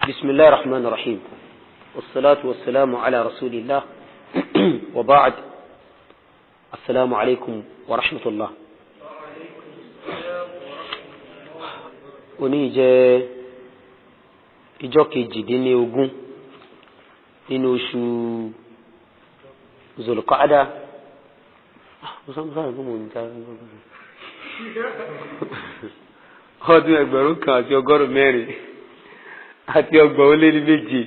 بسم الله الرحمن الرحيم والصلاة والسلام على رسول الله وبعد السلام عليكم ورحمة الله. Òní jẹ́ ìjọ kejìdínlógún nínú oṣù Zulqa'ada. Ọdún 1437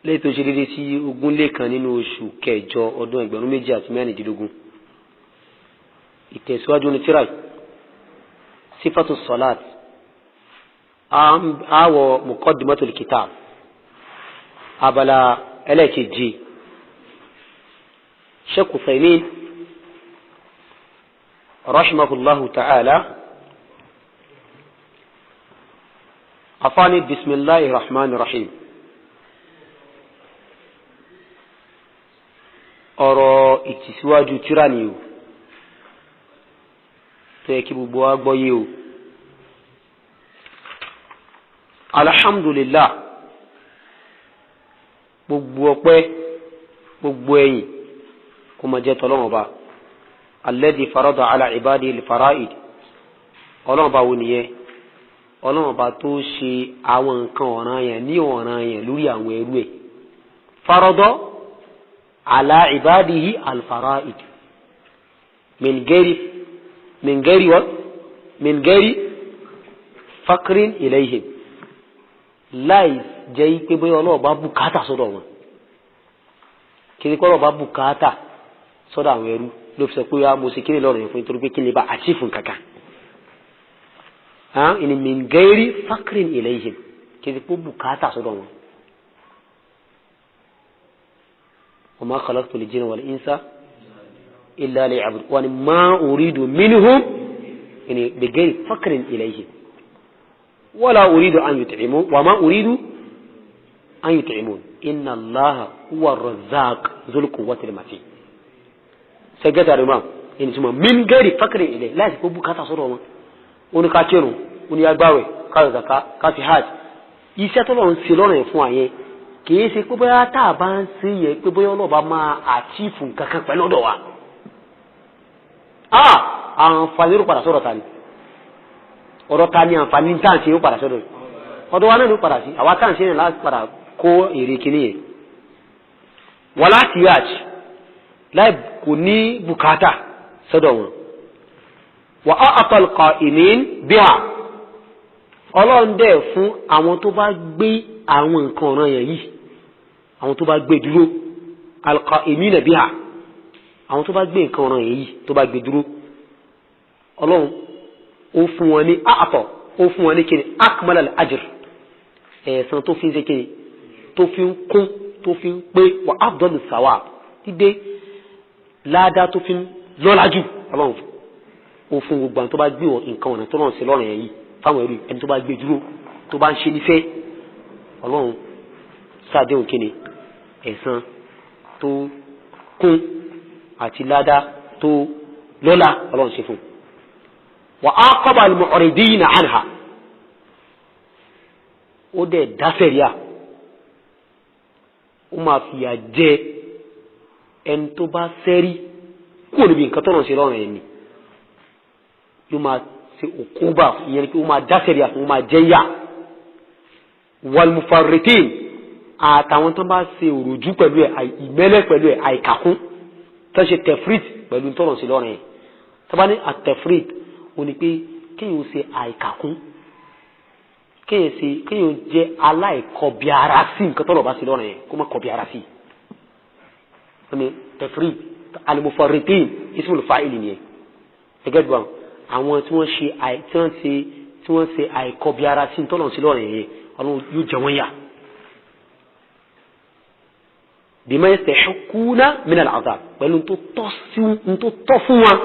lẹ́yìn tó ṣe dédé sí 21 nínú oṣù kẹjọ ọdún 2016. Ìtẹ̀síwájú ní tíra sífàtú sọ́láàt àwọ̀ muqaddimatul kitab abala ẹlẹ́ẹ̀kejì. Sheikh Uthaymin rahimahullahu ta'ala afani bisimilahi rahman rahim. Ọ̀rọ̀ ìtìsíwájú tírà ni o tó yẹ kí gbogbo wa gbọ́ yé o. Alhamdulillah, gbogbo ọpẹ́ gbogbo ẹ̀yìn kó máa jẹ́ tọ́lọ́run Ọba alladhi farada ala ibadihi al-fara'id. Ọlọ́run Ọba wo nìyẹn? Ọlọ́run Ọba tó ṣe àwọn nǹkan ọ̀ranyàn ní ọ̀ranyàn lórí àwọn ẹrú ẹ̀. Farada ala ibadihi al-fara'id min ghairi what? Min ghairi fakrin ilayhim, láì jẹ́ pé bóyá Ọlọ́run bá bùkátà sọ́dọ̀ wọn. Kí ni kọ́ Ọlọ́run bá bùkátà sọ́dọ̀ àwọn ẹrú ló fi sọ pé wá mo ṣe kí ni lọ́rọ̀ yẹn fún nítorí pé kí ni bá àchífù kankan. Ìní min ghairi fakrin ilayhim, kí ni kó bùkátà sọ́dọ̀ wọn. Wa ma khalaqtul jinna wal insa illa liya'budun wa ma uridu minhum ìní bi ghairi fakrin ilayhim wala uridu an yut'imun wa ma uridu an yut'imun inna Allaha huwa ar-razzaq dhul quwwatil matin. Sẹgẹta rẹ máa ẹni tí mo min gẹ́rì fákìrì ilẹ̀ láti kó bùkátà sọ́dọ̀ wọn. Ó ní ká kírun, ó ní agbáwẹ̀, ká yọ zaka, ká fi hajj. Iṣẹ́ tó lọ́n ṣe lọ́rùn ẹ̀ fún àyẹn kìí ṣe pé bóyá tá a bá ń ṣe yẹ pé bóyá ọlọ́ọ̀bá máa àchífù kankan pẹ̀lú ọ̀dọ̀ wa. Àǹfààní ló padà sọ́dọ̀ ta ni? Ọ̀rọ̀ ta ni àǹfààní tá à ń ṣe ó padà sọ́dọ̀ ọ̀dọ̀ wa náà ló padà sí. Àwa tá à ń ṣe náà láti padà kó èrè kìíní yẹn. Wàlá tìyàj láì kò ní bùkátà sọ́dọ̀ wọn. Wà á àtọ̀lùkọ̀ ìní bíhà, Ọlọ́run dẹ̀ fún àwọn tó bá gbé àwọn nǹkan ọ̀ràn yẹn yìí, àwọn tó bá gbé dúró, alqa ìmínà bíhà, àwọn tó bá gbé nǹkan ọ̀ràn yẹn yìí tó bá gbé dúró, Ọlọ́run ó fún wọn ní àtọ̀, ó fún wọn ní kíni akmal al-ajr, ẹ̀san tó fi ń ṣe kíni tó fi ń kún tó fi ń pé, wà afdalu sawab, dídé láàdá tó fi ń lọ́lá jù. Ọlọ́run ó fún gbogbo àwọn tó bá gbé wọn nǹkan ọ̀nà tó náà ṣe lọ́rùn yẹn yìí fáwọn ẹrú, ẹni tó bá gbé dúró tó bá ń ṣe nífẹ̀ẹ́ Ọlọ́run ṣàdéhùn kíni ẹ̀san tó kún àti láàdá tó lọ́lá Ọlọ́run ṣe fún. Wa aqaba al-mu'ridina anha, ó dẹ̀ dáfẹ̀ríà, ó máa fìyà jẹ ẹni tó bá sẹ́rí kúrò níbi nǹkan tó náà ṣe lọ́rùn ẹni, yóò máa ṣe òkúba, ìyẹn ni pé ó máa dáṣẹ̀rí àfún, ó máa jẹ́ yà. Walmufarritin, àtàwọn tó bá ṣe òròjú pẹ̀lú ẹ̀, ìmẹ́lẹ̀ pẹ̀lú ẹ̀, àìkàkún tó ṣe tefrit pẹ̀lú tó náà ṣe lọ́rùn ẹ̀. Tó bá ní àtefrit, ó ní pé kéèyàn ṣe àìkàkún, kéèyàn jẹ́ aláìkọbiara sí nǹkan tó náà bá ṣe lọ́rùn ẹ̀, kó má kọbiara sí i. Ní tefrit alimufarritin ismul fa'il ni gẹ́gẹ́ bí àwọn tí wọ́n ṣe tí wọ́n ṣe àìkọbiara sí tọ́lọ̀ sí lọ́rọ̀ yẹn, Ọlọ́run yóò jẹ wọ́n yà. Bima yastahiquna min al-'adhab, pẹ̀lú tó tọ́ fún wọn,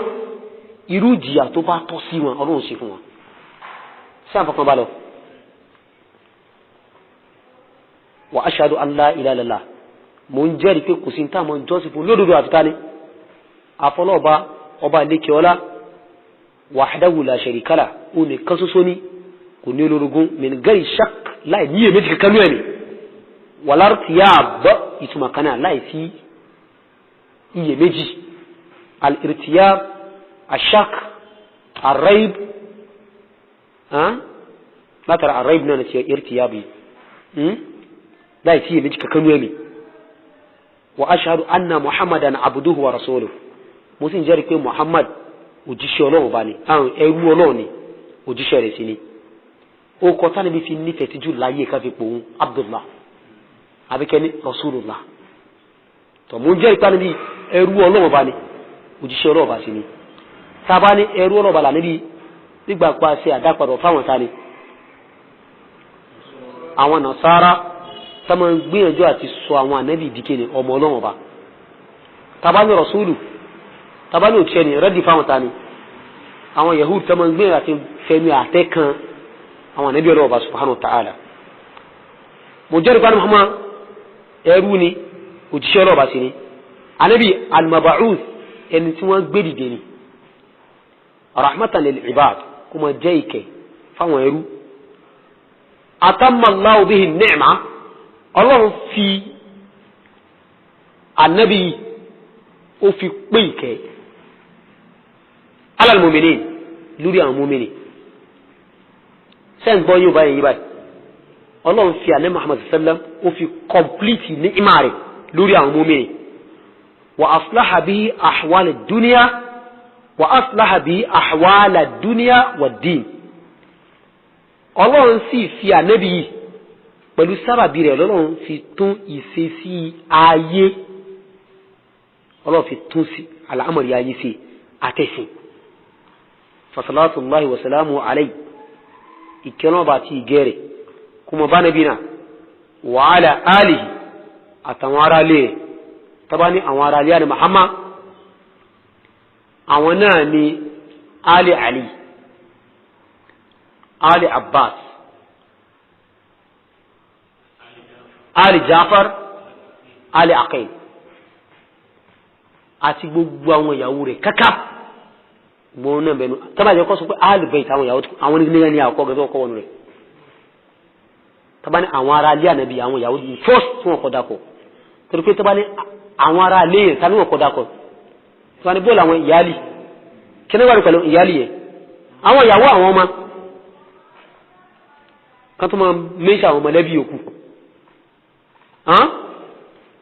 irú ìjìyà tó bá tọ́ sí wọn Ọlọ́run ṣe fún wọn. Sí àfọkàn bá lọ. Wa ashhadu an la ilaha illallah, mo ń jẹ́rìí pé kò sí ní táwọn jọ́sìn fún lódodo àfi tani àfọlọ́ọ̀bá ọba lékè ọlá, wahdahu la sharika lah, ó nìkan ṣoṣo ní, kò ní olórogún, min ghairi shak Láì ní iyèméjì kankan ní ẹ̀mí. Wàlártìyàb ìtumọ̀ kan náà, láì sí iyèméjì. Al-irtiyab, ashak, arraib, látara arraib náà ti irtiyab yìí, láì sí iyèméjì kankan ní ẹ̀mí. Wa ashhadu anna Muhammadan abduhu wa rasuluhu. Mo sì ń jẹ́rìí pé Muhammad òjíṣẹ́ Ọlọ́run bá ní àwọn ẹrú Ọlọ́run ni, òjíṣẹ́ rẹ̀ sí ni. Ó kọ tánibí fi nífẹ̀ẹ́ sí jù láyé ká fi pòun Abdullah àbíkẹ́ni Rasulullah. Tọ́ mo ń jẹ́rìí pé níbi ẹrú Ọlọ́run bá ní, òjíṣẹ́ Ọlọ́run bá sí ni. Tábà ní ẹrú Ọlọ́run bá là níbi nígbà pa ṣe àdápadà fáwọn tani àwọn Nasara tá máa ń gbìyànjú àti sọ àwọn ànábì ìdíkẹ́ ni ọmọ Ọlọ́run bá. Tábà ní Rasulu, tábà ní òtíṣẹ́ ni rẹ́dì fáwọn tani àwọn Yahud tá máa ń gbìyànjú àti fẹmi àtẹ kan àwọn ànábì Ọlọ́run bá subhanahu wa ta'ala. Mo jẹ́rìí pé Muhammad ẹrú ni, òjíṣẹ́ Ọlọ́run bá sí ni. Ànábì al-mab'uth, ẹni tí wọ́n gbé dìde ni, rahmatan lil ibad, kó máa jẹ́ ìkẹ́ fáwọn ẹrú. Atamma Allahu bihi ni'ma, Ọlọ́run fi ànábì ó fi pé ìkẹ́ alal mu'minin, lórí àwọn mu'minin. Sẹ́ǹgbọ́n yóò báyìí yí báyìí, Ọlọ́run fi ànábì Muhammad sallam ó fi kọ̀mplìtì ní ìmà rẹ̀ lórí àwọn mu'minin. Wa aslaha bihi ahwal ad-dunya, wa aslaha bihi ahwal ad-dunya wa ad-din. Ọlọ́run sì fi ànábì yìí pẹ̀lú sábàbí rẹ̀ lọ́lọ́run fi tún ìṣesí ayé, Ọlọ́run fi tún sí àlámọ̀rí ayé sí àtẹ̀sìn. Fasalatullahi wa salamu alayhi, ìkẹ́ bá ti ìgẹ́rẹ̀ kuma bá nàbí náà, wa ala alihi, àtàwọn ará ilé rẹ̀. Tọ́bá ní àwọn ará ilé Muhammad, àwọn náà ni Ali Ali, Ali Abbas, Ali Jafar, Ali Aqil, àti gbogbo àwọn ìyàwó rẹ̀ káká gbogbo náà bẹnu. Tọ́bá jẹ́ kọ́ sọ pé Ali Bayt, àwọn ìyàwó àwọn onígbìnrin ní àkọ́kọ́ gẹ́gẹ́ ọkọ̀ wọnú rẹ̀. Tọ́ba ní àwọn ará ilé ànábì, àwọn ìyàwó first tí wọ́n kọ́ dákọ̀, torí pé tọ́ba ní àwọn ará ilé yẹn tani wọ́n kọ́ dákọ̀? Tọ́ba ní bóòlù àwọn ìyáàlì kí ni wà ní pẹ̀lú ìyáàlì yẹn, àwọn ìyàwó, àwọn ọmọ kan tó máa mẹ́sà àwọn mọ̀lẹ́bí yòókù.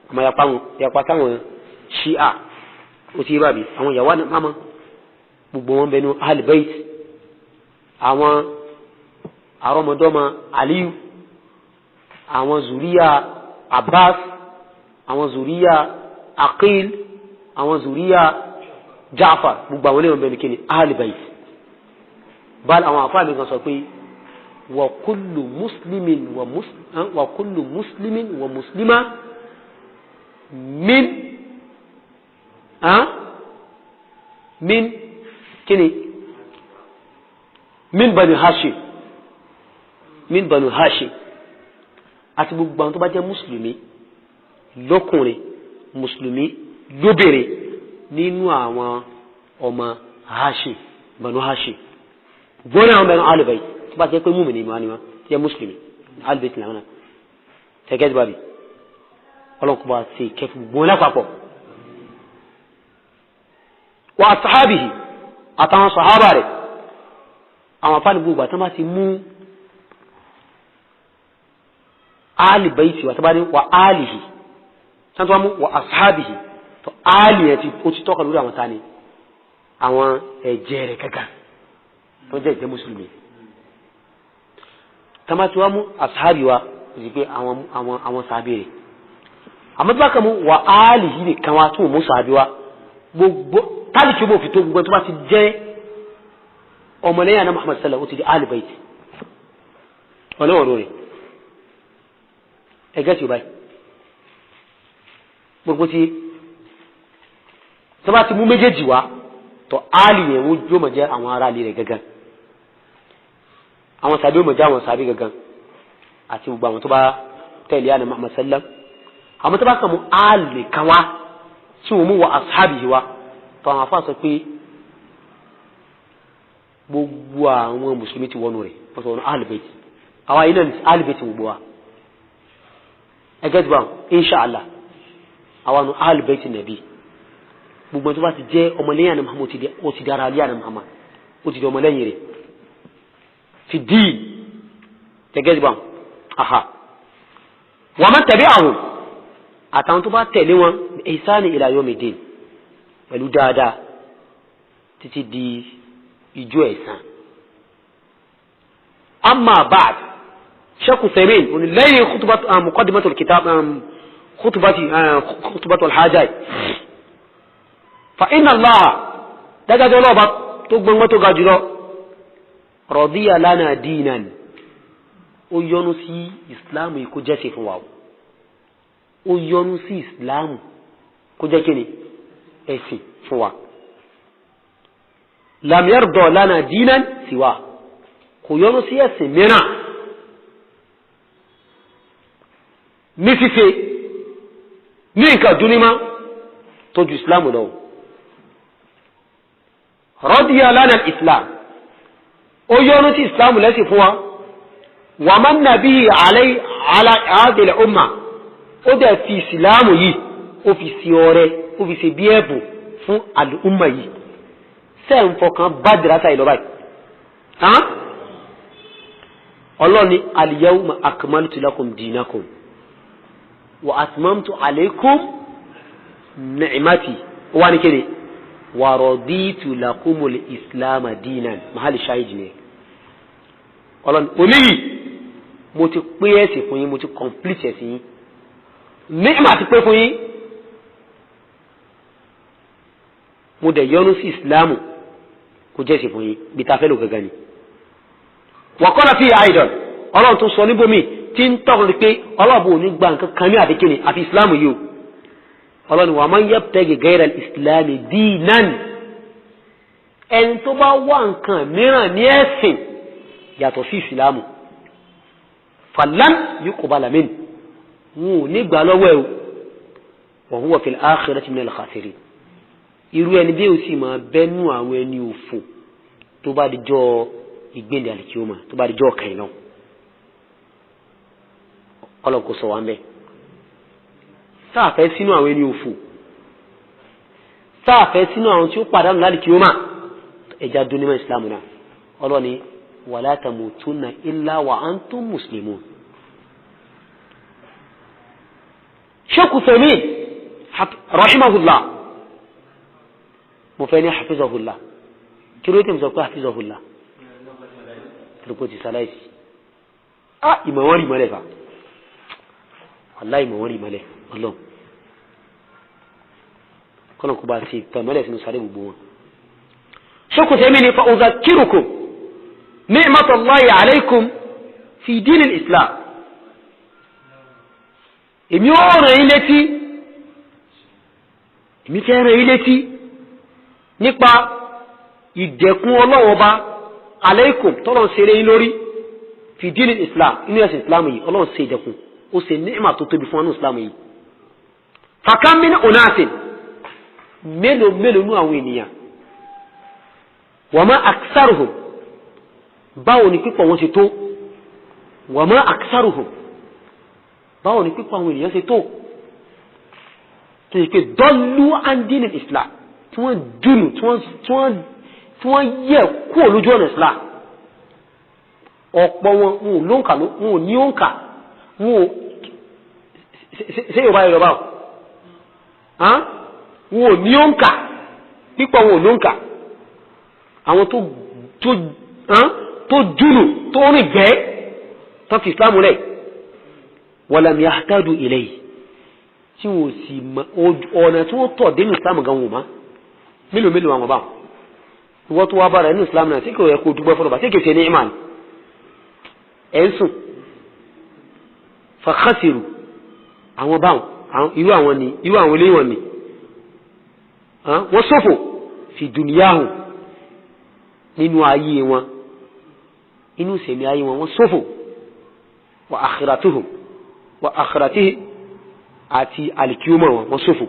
Àmọ́ yapa wọn, yapa táwọn ṣíà ó ti yé bàbí àwọn ìyàwó àná máma gbogbo wọn bẹnu Ahlul Bayt, àwọn àrọmọdọ́mọ Aliyu, àwọn zuriya Abbas, àwọn zuriya Aqil, àwọn zuriya Jafar, gbogbo àwọn onímọ̀ bẹnu kíni Ahlul Bayt. Báyìí àwọn àfáà mi kan sọ pé wa kullu muslimin wa kullu muslimin wa muslima min min kíni min Banu Hashim, min Banu Hashim, àti gbogbo àwọn tó bá jẹ́ mùsùlùmí lọ́kùnrin, mùsùlùmí lóbìnrin nínú àwọn ọmọ Hashim, Banu Hashim, gbọ́nà àwọn bẹ̀rẹ̀ Ahlul Bayt tó bá jẹ́ pé mùmínì ni wọ́n jẹ́ mùsùlùmí Ahlul Bayt làwọn náà tẹ́gẹ́ bàbí ọlọ́kùnrin bá ṣe kẹfù gbọ́n lápapọ̀. Wa ashabihi, àtàwọn sàhábà rẹ̀, àwọn afáàní gbogbo àtàwọn bá ti mú Ali baiti wa tabani wa alihi santo mu wa ashabihi, to ali yẹn ti ó ti tọ́ka lórí àwọn tani àwọn ẹ̀jẹ̀ rẹ̀ kankan tó jẹ́ ìjẹ́ mùsùlùmí. Tamati wa mú ashabi wa ó sì pé àwọn àwọn àwọn sàbí rẹ̀. Àmọ́ tó bá kàn mú wa alihi nìkan wa tó mú sàbí wa gbogbo tálíkì bò fi tó gbogbo tó bá ti jẹ́ ọmọlẹ́yìn àná Muhammad sallallahu ó ti di Ali baiti ọlọ́wọ́ lórí ẹgẹ́ tí ó báyìí gbogbo tí tó bá ti mú méjèèjì wá tọ́ áàlì yẹn wọ́n yóò mọ̀ jẹ́ àwọn ará ilé rẹ̀ gangan, àwọn sàbí yóò mọ̀ jẹ́ àwọn sàbí gangan, àti gbogbo àwọn tó bá tẹ̀lé àná Muhammad sallam. Àwọn tó bá kàn mú áàlì kan wá tí wọ́n mú wọ asábì yìí wá, tọ́ àwọn afá sọ pé gbogbo àwọn mùsùlùmí ti wọnú rẹ̀, wọ́n sọ wọnú áàlì bẹ́ẹ̀. Àwa yìí náà ní alibeti gbogbo wa. Ẹgẹ́ tí wọ́n inṣàlá àwa nu alibeti nàbí. Gbogbo tó bá ti jẹ́ ọmọlẹ́yìn àná Muhammad ó ti dára alẹ́ àná Muhammad ó ti di ọmọlẹ́yìn rẹ̀ fi díì. Ẹgẹ́ tí wọ́n aha wa man tabi'ahum àtàwọn tó bá tẹ̀lé wọn ihsani ila yawmiddin pẹ̀lú dáadáa títí di ìjọ ẹ̀san. Amma ba'd, Sheikh Uthaymeen òní lẹ́yìn muqaddimatul kitab khutbatul hajj fa inna Allah dájájọ́ ọlọ́ọ̀bá tó gbọ́ngbọ́n tó ga jùlọ radiya lana dinan ó yọ́nú sí ìsìláàmù yìí kó jẹ́sìn fún wa o. Ó yọ́nú sí ìsìláàmù kó jẹ́ kí ni ẹ̀sìn fún wa. Lam yarda lana dinan siwa kò yọ́nú sí ẹ̀sìn mìíràn ní ṣíṣe ní nǹkan dúnímọ́ tó ju ìsìláàmù lọ. Radiya lana islam ó yọ́nú sí ìsìláàmù lẹ́sìn fún wa. Wa manna bihi ala hadhihi al-umma ó dẹ̀ fi ìsìláàmù yìí ó fi sí ọrẹ ó fi ṣe bí ẹ̀bùn fún àlùmọ̀ yìí. Sẹ́ ń fọkàn bá dìrásà yìí lọ báyìí? Ọlọ́ni al-yawma akmaltu lakum dinakum wa atmamtu alaykum ni'mati wà ní kéde wa raditu lakumul islam dinan mahali shahid ni. Ọlọ́ni oníyìí mo ti pé ẹ̀sìn fún yín, mo ti complete ẹ̀sìn yín, nígbà ti pé fún yín, mo dẹ̀ yọ́nú sí ìsìláàmù kó jẹ́ ìsìn fún yín bí ta fẹ́ lò gangan ni. Wọ́kọ́lá fi àìdọ̀n ọlọ́run tó sọ níbomi tí ń tọ́kùn sí pé ọlọ́ọ̀bù ò ní gba nǹkan kan ní àfi kíni àfi ìsìláàmù yìí o. Ọlọ́run wa man yabtaghi ghayra al-islami dinan ẹni tó bá wá nǹkan mìíràn ní ẹ̀sìn yàtọ̀ sí ìsìláàmù falan yuqbala min wọn ò ní gbà lọ́wọ́ ẹ̀ o wa huwa fil akhirati minal khasirin irú ẹni bí o sì máa bẹ́nu àwọn ẹni òfò tó bá di jọ́ ìgbéǹde àlìkíyọ́mà tó bá di jọ́ ọ̀kàn náà. Ọlọ́run kò sọ wá ń bẹ́ sáàfẹ́ sínú àwọn ẹni òfò, sáàfẹ́ sínú àwọn tí ó pàdánù lálìkíyọ́mà, ẹja dúnímọ̀ ìsìlámù náà. Ọlọ́ni wala tamutunna illa wa antum muslimun. Sheikh Uthaymeen rahimahullah, mo fẹ́ ní hafizahullah, kí ló tẹ̀ mú sọ pé hafizahullah? Tìrìkò ti sàláìsì. Á ìmọ̀ wọn rí mọ́lẹ̀ fa, wàláhì ìmọ̀ wọn rí mọ́lẹ̀. Ọlọ́run kọ́nà kó bá ti tẹ̀mọ́lẹ̀ sínú sáré gbogbo wọn. Sheikh Uthaymeen ní fa udhakkirukum ni'matallahi alaykum fi dinil islam, èmi ó ràn yín létí, èmi fẹ́ ràn yín létí nípa ìdẹ̀kùn ọlọ́wọ́ bá aleikum tọ́lọ̀ ń ṣeré yín lórí fi dínì islam, inú ẹ̀sìn islam yìí ọlọ́run ṣe ìdẹ̀kùn, ó ṣe ní'mà tó tóbi fún ọ́nù islam yìí. Fakam min unasin, mélòó mélòó nú àwọn ènìyàn, wa ma aktharuhum, báwo ni pípọ̀ wọn ṣe tó, wa ma aktharuhum, báwo ni pípọ̀ àwọn ènìyàn ṣe tó, tó yẹ pé dọ́lú an dínì islam, tí wọ́n dùnù, tí wọ́n yẹ kúrò lójú ọ̀nà islam. Ọ̀pọ̀ wọn wọn ò lóǹkà, wọn ò ní òǹkà, wọn ò ṣe yorùbá yorùbá o, wọn ò ní òǹkà, pípọ̀ wọn ò lóǹkà. Àwọn tó dùnù, tó rìn gbẹ́, tó fi islam lẹ̀, walam yahtadu ilayhi, tí wọn sì mọ ọ̀nà tí wọ́n tọ̀ dénú islam gan wọn mọ́. Mélòó mélòó àwọn báwọn ìwọ́n tó wá bára ẹnu islam náà sí kò yẹ kó dúpẹ́ fọlọ́ba, sí kìí ṣe ní ìmàn ẹ̀ ń sùn fàkásìrù àwọn báwọn, irú àwọn ni, irú àwọn ilé wọn ni wọ́n ṣòfò fi dùnìyàhùn nínú ayé wọn, inú ìsẹ̀mí ayé wọn, wọ́n ṣòfò wa akhiratuhum wa akhiratihi àti alikiyoma wọn, wọ́n ṣòfò.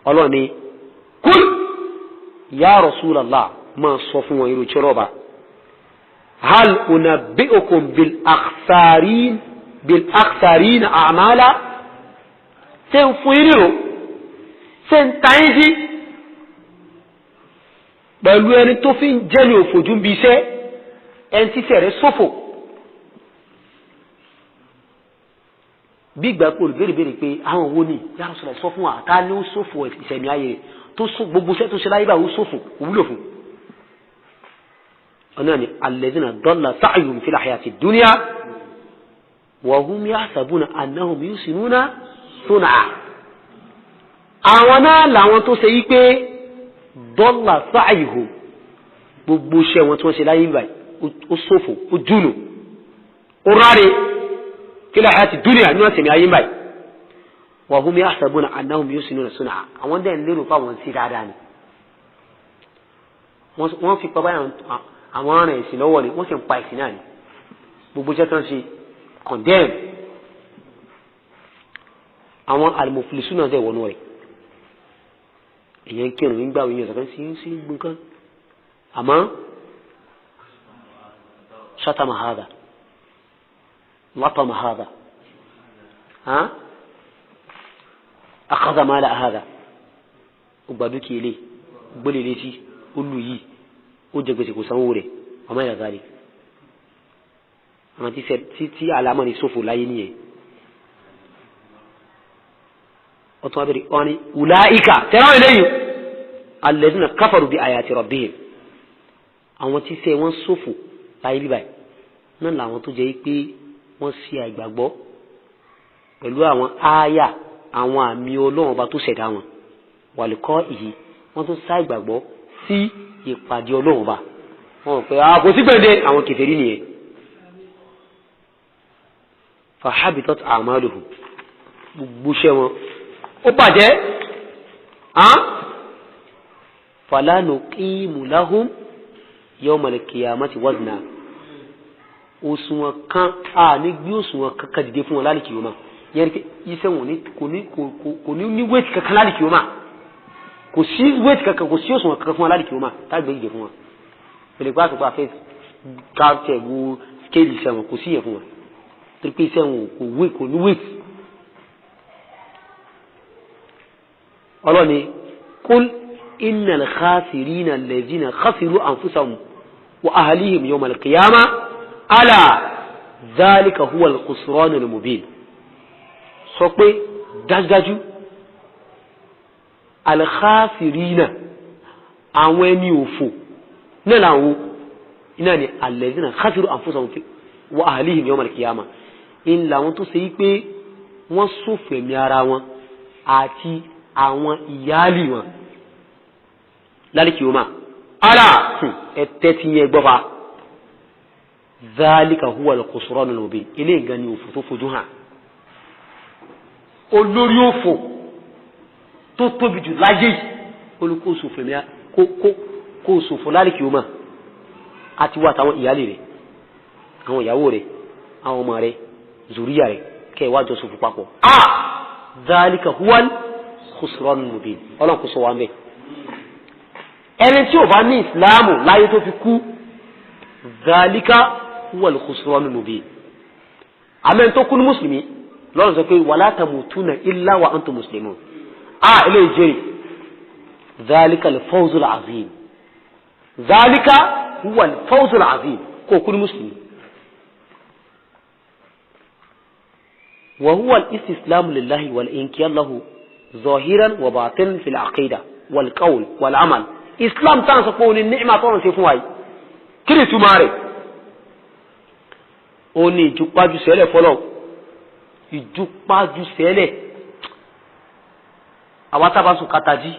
Ọlọ́ni kúl ya Rasulallah, máa sọ fún wọn irú tí ọlọ́ba Hal unabbi'ukum bil akhsarin bil akhsarin a'mala. Ṣé ń fún yín nírò, ṣé ń ta yín jí pẹ̀lú ẹni tó fi ń jẹ́ ní òfòjú ń bi iṣẹ́, ẹni tí iṣẹ́ rẹ̀ ṣòfò. Bí ìgbà pé olùbéèrè béèrè pé àwọn wo ni ya Rasulullah sọ fún wa, ta ni ó ṣòfò ìṣẹ̀mí ayé rẹ̀ tó gbogbo iṣẹ́ tó ṣe láyé báyìí ó ṣòfò, òwúlò fún. Ọ̀nà ni alladhina dalla sa'yuhum fil hayati dunya wa hum yahsabuna annahum yuhsinuna sun'a. Àwọn náà làwọn tó ṣe yí pé dalla sa'yuhum, gbogbo iṣẹ́ wọn tí wọ́n ṣe láyé báyìí ó ṣòfò, ó dùnù, ó ráre fil hayati dunya ní wọ́n sẹ̀mí ayé báyìí. Wa hum yahsabuna annahum yuhsinuna sun'a. Àwọn dẹ̀ ń lérò fáwọn sí dáadáa ni wọ́n fi pa báyà àwọn arìnrìn ẹ̀sìn lọ́wọ́ ni wọ́n sì ń pa ẹ̀sìn náà ni. Gbogbo iṣẹ́ tó ń ṣe condemn. Àwọn al-muflisuna náà dẹ̀ wọnú rẹ̀. Èyàn ń kírun nígbà wo èèyàn sí sí gbọ̀ngàn, àmọ́ shatama hadha latama hadha akhadha mala hadha, ó gba dúkìá ilé, gbólé létí, ó lù yìí, ó jẹ gbèsè kò sanwó rẹ̀, ọmọ ìyá sáré. Àwọn tí àlámọ̀ ní sófò láyé nìyẹn. Wọ́n tún wá bẹ̀rẹ̀ wọ́n ní ulaika tẹ́lá eléyìí alladhina kafaru bi ayati rabbihim. Àwọn tí sẹ́ wọ́n sófò láyé bíbáyìí náà làwọn tó jẹ́ pé wọ́n ṣe àìgbàgbọ́ pẹ̀lú àwọn ááyà, àwọn àmì Ọlọ́run ọba tó ṣẹ̀dá wọn, wàlùkọ́ ìyí wọ́n tún sá ìgbàgbọ́ sí ìpàdé Ọlọ́run ọba. Wọn ò pé a kò sí gbèǹde, àwọn kèfèrí nìyẹn. Fahabitat a'maluhum, gbogbo iṣẹ́ wọn ó bàjẹ́. Fala nuqimu lahum yawmal qiyamati wazna. Òṣùwọ̀n kan a ní gbé òṣùwọ̀n kankan dìde fún wọn lálìkì yóò máa yẹn ni pé iṣẹ́ wọn kò ní ní wéètì kankan lálìkì yóò máa, kò sí wéètì kankan, kò sí òṣùwọ̀n kankan fún wọn lálìkì yóò máa tágbé dìde fún wọn. Pèlè pé àtùpà fẹ́ káàtẹ̀ wo skéèlì iṣẹ́ wọn, kò sí yẹn fún wọn torí pé iṣẹ́ wọn kò wé, kò ní wéètì. Ọlọ́ni kul innal khasirina alladhina khasiru anfusahum wa ahlihim yawmal qiyamah ala dhalika huwa al-khusranul mubin. Sọ pé dájúdájú al-khasirina, àwọn ẹni òfò náà làwọn iná ni alladhina khasiru anfusahum wa ahlihim yawmal qiyamah, ń làwọn tó ṣe yí pé wọ́n ṣòfò ẹ̀mí ara wọn àti àwọn ìyáàlì wọn lálẹ́kì ó máa. Ara ẹ̀tẹ́ ti yẹn gbọ́fà dhalika huwa al-khusranul mubin, ilé ìgan ni òfò tó fojú hàn, olórí òfò tó tóbi jù láyé yìí, olùkó ṣòfò ẹ̀mí kó ṣòfò lálẹ́kì ó máa àti wà táwọn ìyáàlì rẹ̀, àwọn ìyàwó rẹ̀, àwọn ọmọ rẹ̀, zùríyà rẹ̀, kẹ́ ẹ̀ wá jọ ṣòfò papọ̀. Dhalika huwa khusranul mubin. Ọlọ́run kò sọ wa mẹ́. Ẹni tí ò bá ní ìsìláàmù láyé tó fi kú, dhalika huwal khusranul mubin. Àmẹ́ tó kú ní mùsùlùmí lọ́run sọ pé wala tamutuna illa wa antum muslimun. A ilé ìjẹ́rì dhalika al-fawzul azim, dhalika huwal fawzul azim, kó kú ní mùsùlùmí. Wa huwa al-istislamu lillahi wal-inqiyad lahu zahiran wa batinan fil aqida wal qawl wal amal. Islam tá à ń sọ pé òun ni ní'mà tó ń ṣe fún wa yìí, kí ni ìtumọ̀ rẹ̀? Ó ní ìjúpájú sẹ́lẹ̀ fọlọ́, ìjúpájú sẹ́lẹ̀. Àwa tábà sùn kàtàjì,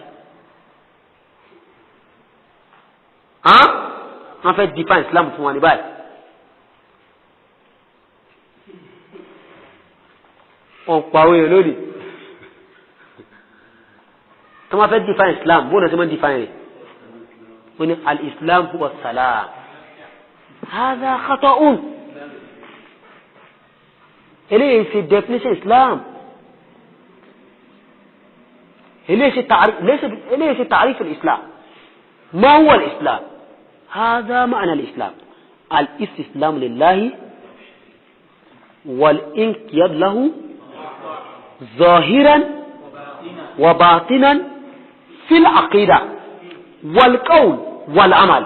wọ́n fẹ́ define Islam fún wa ní báyìí. Ọ̀pọ̀ àwọn èèyàn lónìí tó máa fẹ́ define Islam, bóun náà ṣe máa ń define rẹ̀, wọ́n ní al-Islam huwa salam. Hadha khata'un. Eléyìí ṣe definition Islam, eléyìí ṣe ta'rif al-Islam. Ma huwa al-Islam? Hadha ma'na al-Islam. Al-istislam lillahi wal-inqiyad lahu zahiran wa batinan fil aqida wal qawl wal amal.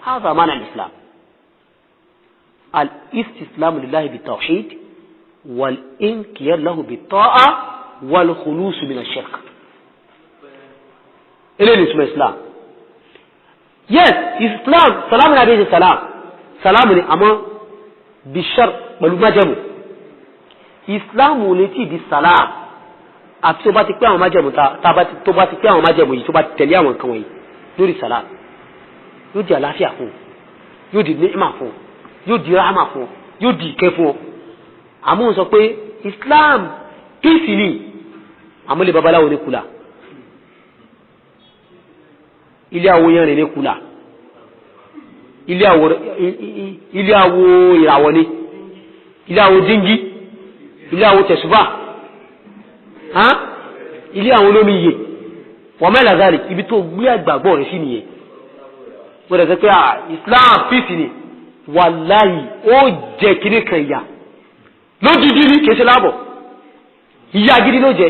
Hadha ma'na al-islam. Al-istislam lillahi bitawhid wal-inqiyad lahu bit-ta'a wal khulus min ash-shirk. Eléyìí ni islam. Yes, islam salamu ni abẹ́jẹ salam salamu ni, àmọ́ bishar pẹ̀lú májẹ̀mú. Islam ò lè tí di salam àti tó bá ti pé àwọn májẹ̀mú, tó bá ti pé àwọn májẹ̀mú yìí, tó bá ti tẹ̀lé àwọn nǹkan wọ̀nyí lórí salam, yóò di àlàáfíà fún, yóò di ní'mà fún, yóò di rahama fún, yóò di ìkẹ́ fún ọ. Àmọ́ ń sọ pé islam peace ni, àmúlẹ̀ babaláwo ní kula, ilé awo yẹn rìn ní kula, ilé awo ìràwọ̀ ni, ilé awo díngí, ilé awo tẹ̀sùbà, ilé àwọn olómi iye wọ́n mẹ́lá gàrí. Ibi tó gbé àgbàgbọ́ rẹ̀ sí nìyẹn. Wọ́n rẹ̀ sọ pé islam peace ni, wàláhì ó jẹ kíní kan ìyà lójijì ní kìí ṣe láàbọ̀, ìyà gidi ló jẹ.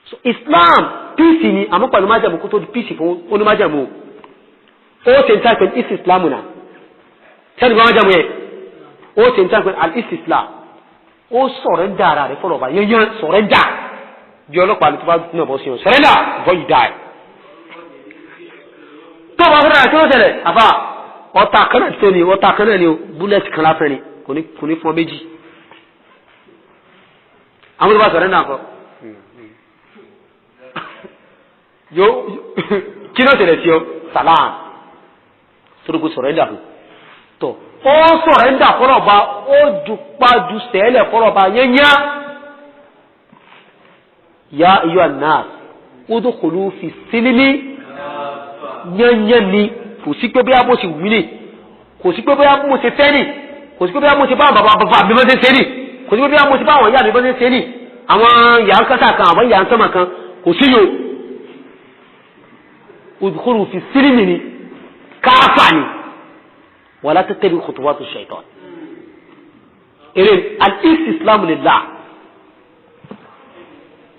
So islam peace ni, àmọ́ pẹ̀lú májẹ̀mú. Kó tó di peace fún onímájẹ̀mú, ó ṣe ń tàpé islam náà sẹ́ni bá májẹ̀mú yẹn, ó ṣe ń tàpé al-islam, ó sọ̀rẹ́ndà ara rẹ̀ fọlọ́ba yẹnyẹn, sọ̀rẹ́ndà bí ọlọ́pàá tó bá náà bọ́ sí ọ, sọ̀rẹ́ndà before you die. Tó bá fúnra rẹ̀ kí ló ṣẹlẹ̀? Àfà ọ̀tá kan náà tó ni, ọ̀tá kan náà ni o, búlẹ̀tì kan lásán ni, kò ní fún ọ méjì. Àwọn tó bá sọ̀rẹ́ndà kọ́ yóò kí ló ṣẹlẹ̀ sí ọ? Salam torí kò sọ̀rẹ́ndà fún tọ́, ó sọ̀rẹ́ndà fọlọ́ba, ó jupájú sẹ́lẹ̀ fọlọ́ba yẹnyá. Ya ayyuha an-nas udkhulu fi sílímì yẹnyẹn ni, kò sí pé bóyá bó ṣe wù mí ni, kò sí pé bóyá mo ṣe fẹ́ ni, kò sí pé bóyá mo ṣe bá àwọn bàbá bàbá mi bá ṣe ṣe ni, kò sí pé bóyá mo ṣe bá àwọn ìyá mi bá ṣe ṣe ni, àwọn ìyá ń kásá kan, àwọn ìyá ń sánmà kan, kò sí yòó. Udkhulu fi sílímì ni káfà ni, wala tattabi khutuwati shaitan. Eré al-istislam lillah.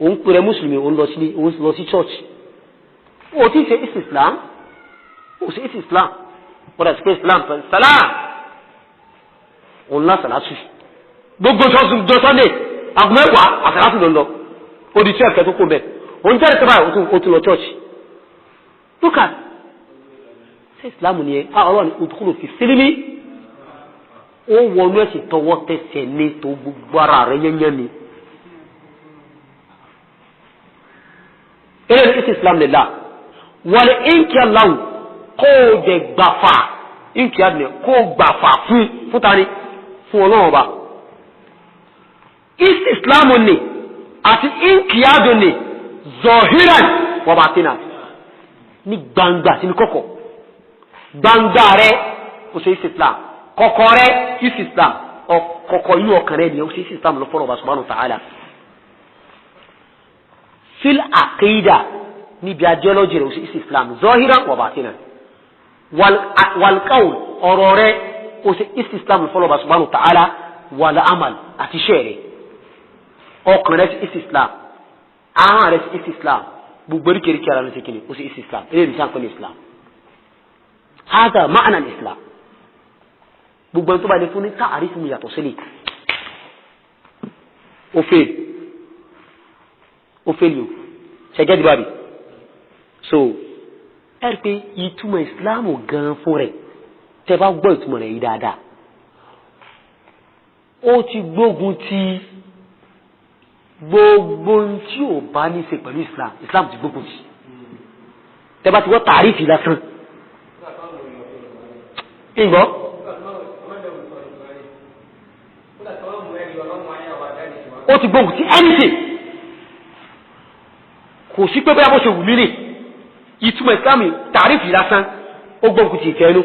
Òun pèrè mùsùlùmí, òun lọ sí church, ó ti ṣe istislam, ó ṣe istislam, wọ́n dà sí pé islam salam, òun lá sàlátù gbogbo jọ Sunday aago mẹ́wàá àsàlátù ló ń lọ, ó di church kẹtó kó bẹ́ẹ̀, òun jẹ́rìí sábà ó tún lọ church. Look at ṣe islam ni ẹ, ọlọ́run ni udkhulu fi sílímì, ó wọnú ẹ̀sìn tọwọ́ tẹsẹ̀ ní tó gbogbo ara rẹ̀ yẹ́nyẹ́ ni. Eré ní islam lillah wal inkiya lahu, kó o jẹ gbàfà, inkiya ni kó o gbàfà fún fúta ni fún ọlọ́run ọba. Islam ni àti inkiyadu ni zohiran wa batinan, ní gbangba sí ní kọ̀kọ̀. Gbangba rẹ̀ ó ṣe islam, kọ̀kọ̀ rẹ̀ islam, kọ̀kọ̀ inú ọkàn rẹ̀ ni ó ṣe islam lọ fọlọ ọba subhanahu wa ta'ala. Fil aqida, níbi ideology rẹ̀ ó ṣe islam zohiran wa batinan, wal qawl, ọ̀rọ̀ rẹ̀ ó ṣe islam fọlọ ọba subhanahu wa ta'ala, wal amal, àti iṣẹ́ rẹ̀, ọkàn rẹ̀ ṣe islam, ahọ́n rẹ̀ ṣe islam, gbogbo oríkèéríkèé ara rẹ̀ ṣe kíni ó ṣe islam. Eléyìí ní sáà pẹ̀lú islam. Hada ma'ana al-islam. Gbogbo ẹni tó bá lè fún ní káàrí fún mi yàtọ̀ sílẹ̀, ó fèèlì, ó fèèlì o, ṣẹjẹ́ dìbò àbí. So ẹ rí i pé ìtumọ̀ ìsìláàmù gan fún rẹ̀, tẹ́ bá gbọ́ ìtumọ̀ rẹ̀ yìí dáadáa, ó ti gbógun ti gbogbo tí ò bá ní ṣe pẹ̀lú islam, islam ti gbógun ti. Tẹ́ bá ti wọ́ tàrífì lásán ìgbọ́. Ó ti gbógun ti anything, kò sí pé bóyá bó ṣe wù mí nì. Ìtumọ̀ ìsìlámù tàrífì lásán, ó gbógun ti ìfẹ́ inú,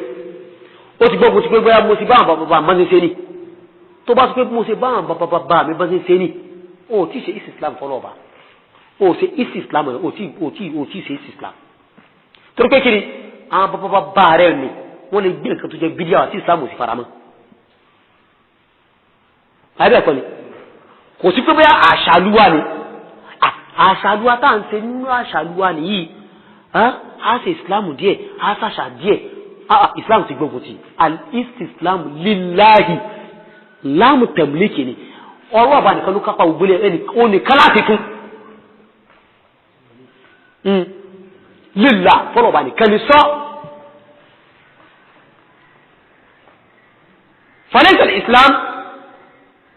ó ti gbógun ti pé bóyá mo ṣe bá àwọn bàbá mi ṣe ní. Tó bá sọ pé mo ṣe bá àwọn bàbá mi bá ṣe ṣe ní, ó ti ṣe islam fọlọ́ọ̀bà, ó ṣe islam, ó ti ṣe islam. Torí pé kiri Àwọn bàbá bá rẹ̀ ni wọ́n lè gbé nǹkan tó jẹ́ bídíà àti Islam ò sì faramọ́. Àbẹ̀ ẹ̀kọ́ ni kò sí pé bóyá àṣàlúwa ni, àṣàlúwa tá à ń ṣe nínú àṣàlúwa nìyí, á ṣe Islam díẹ̀, á ṣàṣà díẹ̀. Islam ti gbógun ti al-istislam lillahi láàmù tẹ̀mílíkì ni ọlọ́ọ̀bá nìkan ló kápá ògbélé ẹni onìkan láti kún lílà fọlọ́ọ̀bá nìkan ni sọ. Falaysa al-islam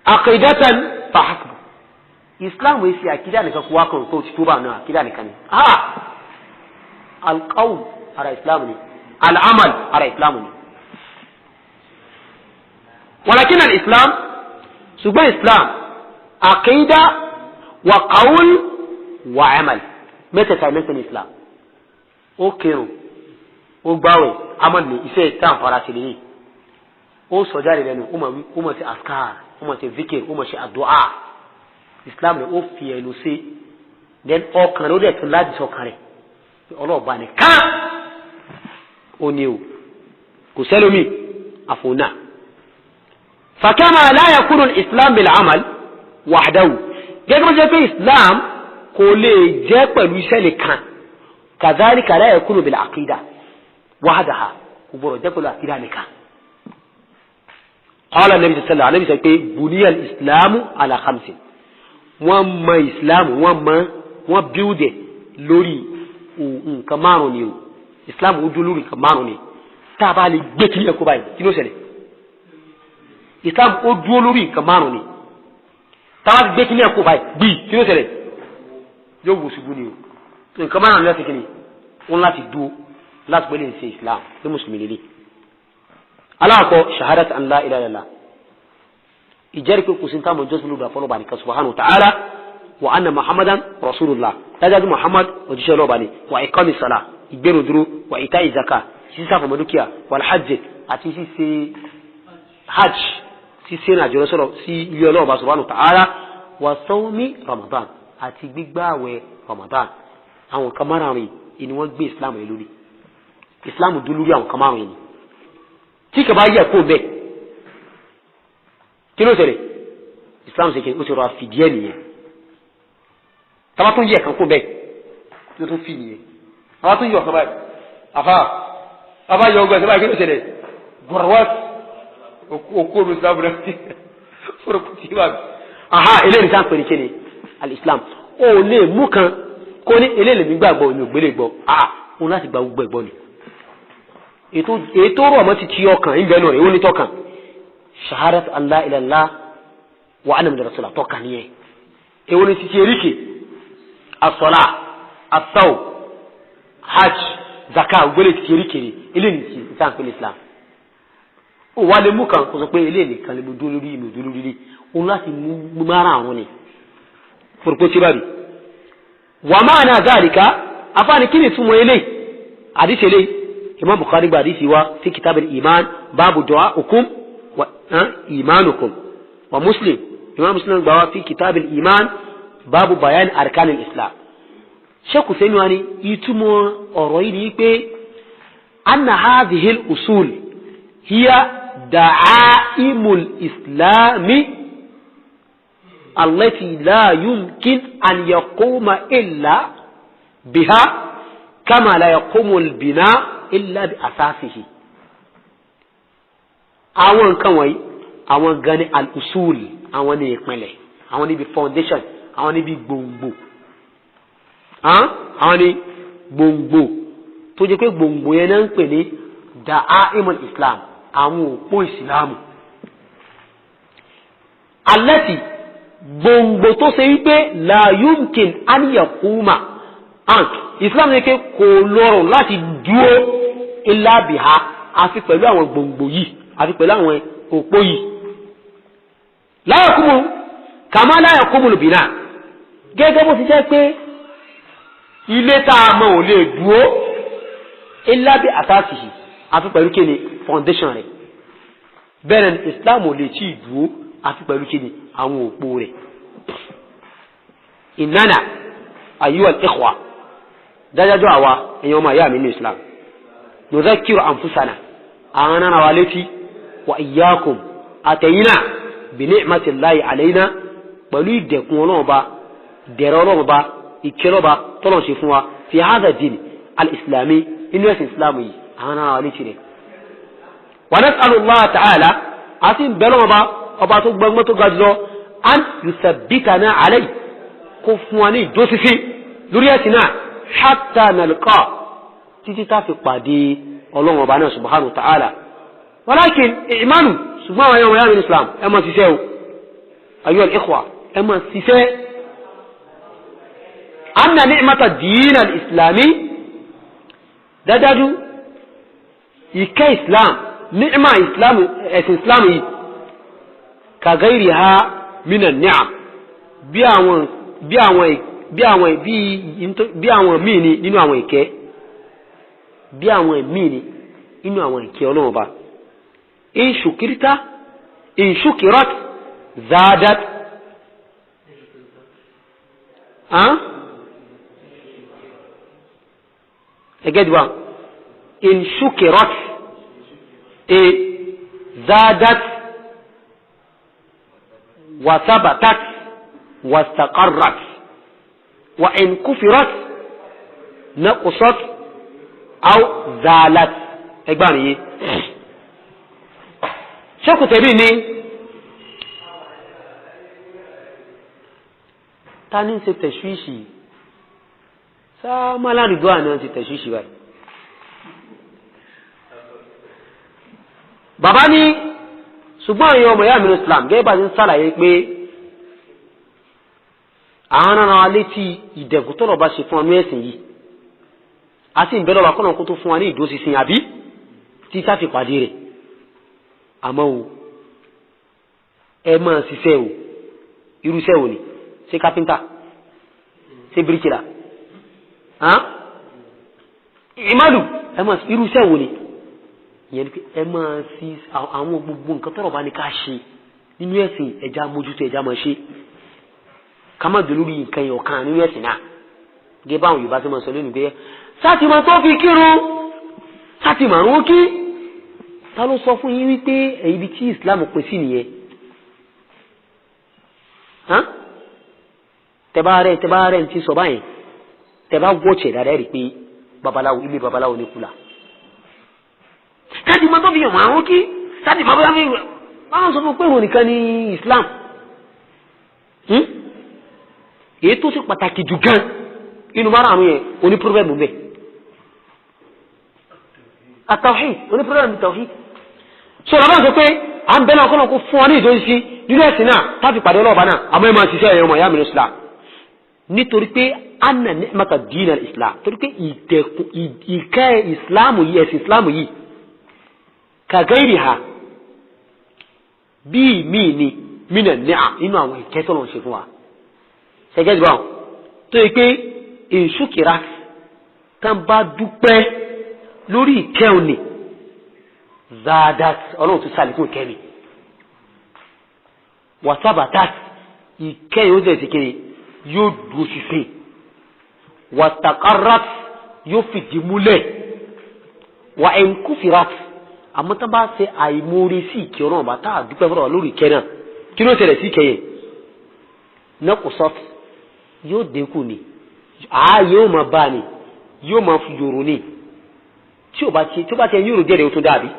aqidatan fahasbu, islam wèé fi àkídà nìkan kó wá kan tó ti tó bá náà àkídà nìkan ni. Al-qawl ara islam ni, al-amal ara islam ni. Walakin al-islam, ṣùgbọ́n islam àkídà wa qawl wa amal, mẹ́tẹ̀ẹ̀ta mẹ́tẹ̀ ní islam. Ó kírun, ó gbáwẹ̀, amal ní iṣẹ́ tá à ń fara sí lẹ́yìn, ó sọ jáde lẹ́nu, ó máa wí, ó máa ṣe askar, ó máa ṣe zikir, ó máa ṣe àdúà. Islam ni ó fi ẹnu sí, then ọkàn rẹ̀ ó dẹ̀ tún láti sọkàn rẹ̀ ọlọ́ọ̀bá ni ká ó ní o kò sẹ́lómi àfọ̀nà. Fakama la yakunu islam bil amal wahdahu, gẹ́gẹ́ bó ṣe pé islam kò lè jẹ́ pẹ̀lú iṣẹ́ nìkan, kadhalika la yakunu bil aqida wahdaha, kò gbọ́dọ̀ jẹ́ pẹ̀lú àkídà nìkan. Qala nabi sallallahu alayhi wa sallam pé buniya islamu ala khamsin, wọ́n mọ islam, wọ́n mọ wọ́n bíúdẹ̀ lórí nǹkan márùn ni o. Islam ó dúró lórí nǹkan márùn ni. Tá a bá lè gbé kí ní ẹ̀kọ́ báyìí, kí ló ṣẹlẹ̀? Islam ó dúró lórí nǹkan márùn ni. Tá a bá gbé kí ní ẹ̀kọ́ báyìí gbì, kí ló ṣẹlẹ̀? Yóò wò ṣubú ni o. Nǹkan márùn láti kí ni wọ́n láti dúró láti pé lè ṣe islam pé mùsùlùmí lélẹ̀. Aláàkọ́, shahadat an la ilaha illallah, ìjẹ́rìí pé kò sí táwọn jọ́sìn lódò àfọlọ́ba nìkan subhanahu wa ta'ala, wa anna muhammadan rasulullah, dájájú muhammad òjíṣẹ́ ọlọ́ba ni, wa iqami sala, ìgbẹ́nu dúró, wa ita ìzaka, sísá fọmọ dúkìá, wal hajj, àti ṣíṣe hajj, ṣíṣe ní àjọyọ̀ sọ̀rọ̀ sí ilé ọlọ́ba subhanahu wa ta'ala, wa sawmi ramadan, àti gbígbààwẹ̀ ramadan. Àwọn kan márùn-ún yìí ni wọ́n gbé islam yìí lórí. Islam dúró lórí àwọn kan márùn-ún yìí tí kò bá yẹ kó bẹ́ẹ̀, kí ló ṣẹlẹ̀? Islam ṣe kí ó ti rọ àfìdí ẹ̀ nìyẹn. Tàbá tó yẹ kan kó bẹ́ẹ̀ tó tún fi nìyẹn. Tàbá tó yẹ ọ̀kan báyìí, àfa àbá yọ ọgbà ẹ̀sẹ̀ báyìí, kí ló ṣẹlẹ̀? Gbọ̀rọ̀wá òkú omi islam rẹ̀ fúru kùtì wà. Aha, eléyìí sáà ń pè ní kíni al-islam. Ó lè mú kan kó ní eléyìí mi gbàgbọ́ mi ò gbélé gbọ́, ah, òun láti gba gbogbo ẹ̀gbọ́ ni. Ètò rọ̀ mọ́ ti ti ọkàn ìbẹ̀ náà, èwo ni tọkàn? Shahadat an la ilaha illallah wa anna muhammadan rasulullah, tọkàn nìyẹn. Èwo ni titi eríkè? Asọ́lá, asaw, hajj, zaka, ògbélé titi eríkè ni eléyìí ti ìtàn pẹ̀lú islam. Ó wà lè mú kan kó sọ pé eléyìí nìkan lè mo dúró lórí mi ò dúró lórí òun láti mú mara àwọn ni fòròpó tí bá rí. Wà máa náà dáàríká afáàní, kí ni túmọ̀ eléyìí? Àdìsí eléyìí, Imam Bukhari gba àdìsí wa fi kitab al-iman, báàbù du'aukum wa imanukum, wa Muslim, Imam Muslim gba wa fi kitab al-iman, báàbù bayan arkan al-islam. Sheikh sẹ́mi wa ni ìtumọ̀ ọ̀rọ̀ yìí ni pé anna hadhihi al-usul hiya da'aimul islami allati la yumkin an yaquma illa biha kama la yaqumu al-bina illa bi asasihi. Àwọn nǹkan wọ̀nyí, àwọn gan ni al-usul, àwọn ní ìpìlẹ̀, àwọn níbi foundation, àwọn níbi gbòǹgbò, àwọn ní gbòǹgbò tó jẹ́ pé gbòǹgbò yẹn náà ń pè ní da'aimul islam, àwọn òpó ìsìlámù. Allati, gbòǹgbò tó ṣe wípé la yumkin an yaquma ank islam ní pé kò lọ́rùn láti dúó illa biha, àfi pẹ̀lú àwọn gbòǹgbò yìí, àfi pẹ̀lú àwọn òpó yìí. La yaqumu kama la yaqumu al-bina, gẹ́gẹ́ bó ti jẹ́ pé ilé tá a mọ̀ ò lè dúó illa bi asasihi, àfi pẹ̀lú kíni? Foundation rẹ̀. Bẹ́ẹ̀ ni islam ò lè tí ì dúó àfi pẹ̀lú kíni? Àwọn òpó rẹ̀. Ìnana ayyuhal ikhwa, dájájọ́ àwa èèyàn ọmọ ìyá mi ní islam, Nudhakiru anfusana, àwọn náà wà létí, wa iyyakum, àtẹ̀yìnà, bi ni'matillahi alayna, pẹ̀lú ìdẹ̀kùn Ọlọ́run ba, dẹ̀rẹ̀ Ọlọ́run ba, ìkẹlọ́ba tọ́lọ̀ ṣe fún wa, fi hadha din al-islami, inú ẹ̀sìn islam yìí, àwọn náà wà létí rẹ̀. Wa nas'alullaha ta'ala, àti bẹ́lẹ̀ ọba ọba tó gbọngbọ́n tó ga jùlọ, an yuthabbitana alayhi, kó fún wa ní ìdósísí lórí ẹ̀sìn náà, hatta nalqa, títí tá fi pàdé Ọlọ́run ọba náà subhanahu wa ta'ala. Walakin ìmánu, ṣùgbọ́n àwọn ẹ̀yọ́ yàrá islam, ẹ máa ṣiṣẹ́ o, ayyuha al-ikhwa, ẹ máa ṣiṣẹ́. Anna ni'mata din al-islami, dájájú ìkẹ́ islam, ni'ma islam, ẹ̀sìn islam yìí, ka ghayriha minan ni'am, bí àwọn bí àwọn bí àwọn bí àwọn míì ni nínú àwọn ìkẹ́, bí àwọn míì ni nínú àwọn ìkẹ́ Ọlọ́run ọba. In shukirta, in shukirat zadat, ẹgẹ́dùwà, in shukirat e zadat wasabatat wastaqarrat, wa in kufirat naqusat aw zalat. Ẹgbàá nìyí ṣẹ́kù tẹ̀bí ni ta ní ṣe tẹ̀ṣíṣì sáàmà ládùúgbò àná ṣe tẹ̀ṣíṣì báyìí. Bàbá ní ṣùgbọ́n àwọn ọmọ ìyá mi ní Islam, gẹ́gẹ́ bá ti ń sàlàyé pé àwọn ará létí ìdẹ̀kùn tọ́lọ̀ bá ṣe fún ọmọ ẹ̀sìn yìí, a sì ń bẹ́ lọ́wọ́ kọ́nà kó tó fún wa ní ìdúróṣinṣin àbí tí tá fi pàdé rẹ̀. Àmọ́ o, ẹ máa ṣiṣẹ́ o. Irúṣẹ́ wo ni? Ṣé kápẹ́ńtà? Ṣé bíríkìlà? Ìmàlù, ẹ máa irúṣẹ́ wo ni? Ìyẹn ni pé ẹ máa ṣi àwọn gbogbo nǹkan tọ́rọ̀ bá ní ká ṣe nínú ẹ̀sìn, ẹja mójútó, ẹja máa ṣe, ká má dé lórí nǹkan yẹn ọ̀kan nínú ẹ̀sìn náà. Gẹ́gẹ́ báwọn Yorùbá ti máa sọ lónìí pé sátìmọ̀ tó fi kírun, sátìmọ̀ àrùn kí. Ta ló sọ fún yín wípé ibi tí Islam pín sí nìyẹn? Tẹ́bá rẹ̀ ti sọ báyìí, tẹ́bá wọ́ọ̀chẹ̀ dáadáa rí pé babaláwo, ilé babaláwo ní kula. Sátìmọ̀ tó fi hàn àrùn kí, sátìmọ̀ tó fi hàn. Báwọn sọ fún pé òun nìkan ní Islam. Èyí tó ṣe pàtàkì jù gan inú márààrún yẹn, oní pírọ́bẹ̀mù mẹ́ àtàwí, oní pírọ́bẹ̀mù tàwí. So lọ́wọ́ sọ pé à ń bẹ́ náà kọ́nà kó fún wa ní ìjọ sí nínú ẹ̀sìn náà táfi pàdé ọlọ́ọ̀bá náà. Àmọ́ ẹ máa ṣiṣẹ́ ẹ̀yọ́ ọmọ ìyá mi ní Islam, nítorí pé anna ni'mata dina Islam, torí pé ìdẹ̀kùn ìkẹ́ Islam yìí, ẹ̀sìn Islam yìí, kàgẹ́rì ha bíi míì ni mínà níà nínú àwọn ìkẹ́ tọ́lọ̀ ń ṣe fún wa. Ṣẹ́gẹ́dì báwọn tó yẹ pé ìṣúkìrá tán bá dúpẹ́ lórí ìkẹ́ òní, zadat, Ọlọ́run tó sàlékún ìkẹ́ mi, wàsábàtàt, ìkẹ́ yóò jẹ́ ìsìnkiri, yóò dúró ṣinṣin, wàtàkàràt, yóò fìdí múlẹ̀, wà ẹnkúfìràt. Àmọ́ tán bá ṣe àìmoore sí ìkẹ́ Ọlọ́run bá tá a dúpẹ́ fọlọ́wà lórí ìkẹ́ náà, kí ló ṣẹlẹ̀ sí ìkẹ́ yẹn? Naqusat, yóò dínkù ni, ààyè yóò máa bá ni, yóò máa fi yòrò ni. Tí o bá ti tí o bá ti yòrò díẹ̀ o tún dá àbí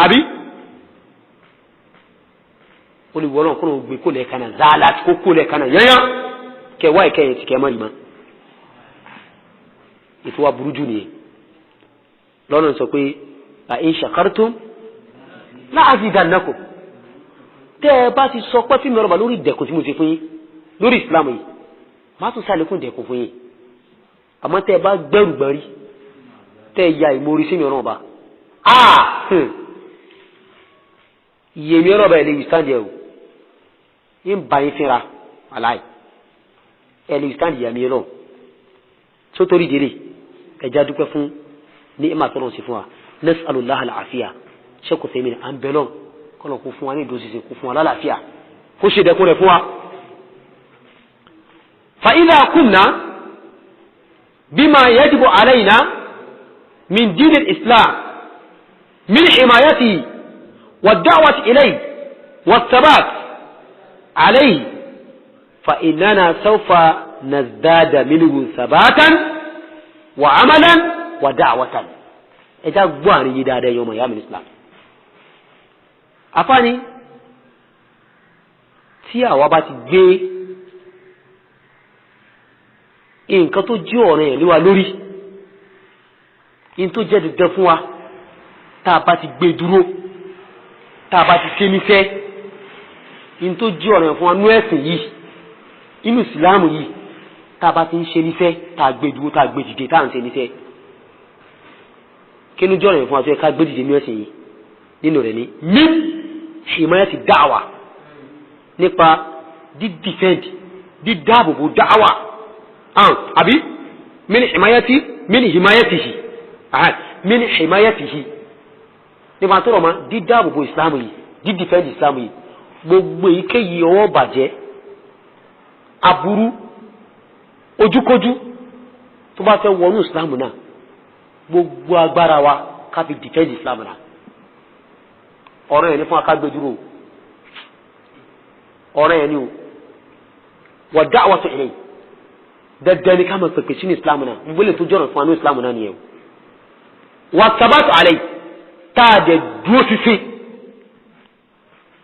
àbí olùwọ́lọ́ kó ló gbé kó lẹ̀ kánà zàlá kó kó lẹ̀ kánà yányán kẹwàá ìkẹyìn ti kẹ mọ́ ìmọ̀ ètò wa burú jù nìyẹn. Lọ́nà sọ pé la in shakartum la azidannakum, tẹ́ ẹ bá ti sọ pé fíìmù ọ̀rọ̀ bá lórí ìdẹ̀kùn tí mo ti fún yín lórí ìsìlámù yìí, má tún sàlékún ìdẹ̀kùn fún yín. Àmọ́ tẹ́ ẹ bá gbẹ́rù gbẹ́rí, tẹ́ ẹ ya ìmorí sí mi ọ̀rọ̀ ọba, iye mi ọ̀rọ̀ ọba ẹ̀ lè withstand ẹ̀ o, ń ba yín fínra aláì ẹ̀ lè withstand ìyá mi ọ̀rọ̀ tó torí délé. Ẹja dúpẹ́ fún ní ìmọ̀ àtọ́nà sí fún wa. Nas'alullah al-afiya. Ṣẹ́kù fẹ́mi ni à ń bẹ lọ́n kọ́nà kó fún wa ní ìdóṣìṣẹ́, kó fún wa lálàáfíà, kó ṣe dẹkùn rẹ̀ fún wa. Fa idha kumna bima yajibu alayna Min din al-Islam min himayatihi wa da'wati ilayhi wa thabat alayhi fa innana sawfa nazdada minhu thabatan wa amalan wa da'watan. Ẹja gbọ́ àárín yìí dáadáa, yọmọ ìyá mi ní Islam. Afáàní tí àwa bá ti gbé nǹkan tó jẹ́ ọ̀ràn yẹn lé wa lórí, in tó jẹ́ dandan fún wa, tá a bá ti gbé dúró, tá a bá ti ṣe níṣẹ́, in tó jẹ́ ọ̀ràn yẹn fún wa nú ẹ̀sìn yìí, inú ìsìláàmù yìí, tá a bá ti ń ṣe níṣẹ́, tá a gbé dúró, tá a gbé dìde, tá a ń ṣe níṣẹ́, kí ló jẹ́ ọ̀ràn yẹn fún wa tó yẹ ká gbé dìde nú ẹ̀sìn yìí? Nínú rẹ̀ ni min himayati da'wa, nípa dídìfẹ́ǹdì, dídáàbòbò dáwà, àbí min himayati, min himayatihi, min himayatihi, nípa tó rọ̀ mọ́ dídáàbòbò ìsìlámù yìí, dídìfẹ́ǹdì ìsìlámù yìí, gbogbo èyíkéyìí ọwọ́ bàjẹ́, aburú, ojúkójú tó bá fẹ́ wọnú ìsìlámù náà, gbogbo agbára wa ká fi dìfẹ́ǹdì ìsìlámù náà. Ọ̀rọ̀ yẹn ní fún akágbèdúró, ọ̀rọ̀ yẹn ni o. Wa da'watu ilayhi, dandan ni ká máa pèpè sínú islam náà. Gbogbo lè tó jọ̀rọ̀ fún wa ní islam náà nìyẹn o. Wa sabatu alayhi, tá a dẹ̀ dúró sísìn